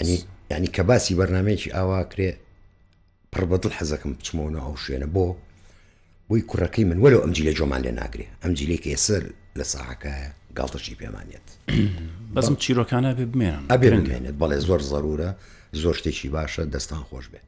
S2: ینی ینی کە باسی بەرنمەیەکی ئاوا کرێ پڕ بە دڵ حەزەکەم بچمەوە ناو ئەو شوێنە بۆ بۆی کوڕەکەی من وەلو ئەم جیلە جۆمان لێ ناگرێ ئەم جیلەی کە ئێستا لە ساحەکایە گاڵتەشی پێمانێت
S1: بەسم چیرۆکانە بێ بمێنن
S2: ئەبێ بمێنێت بەڵێ زۆر زەرورە زۆر شتێکی باشە دەستان خۆش بێت.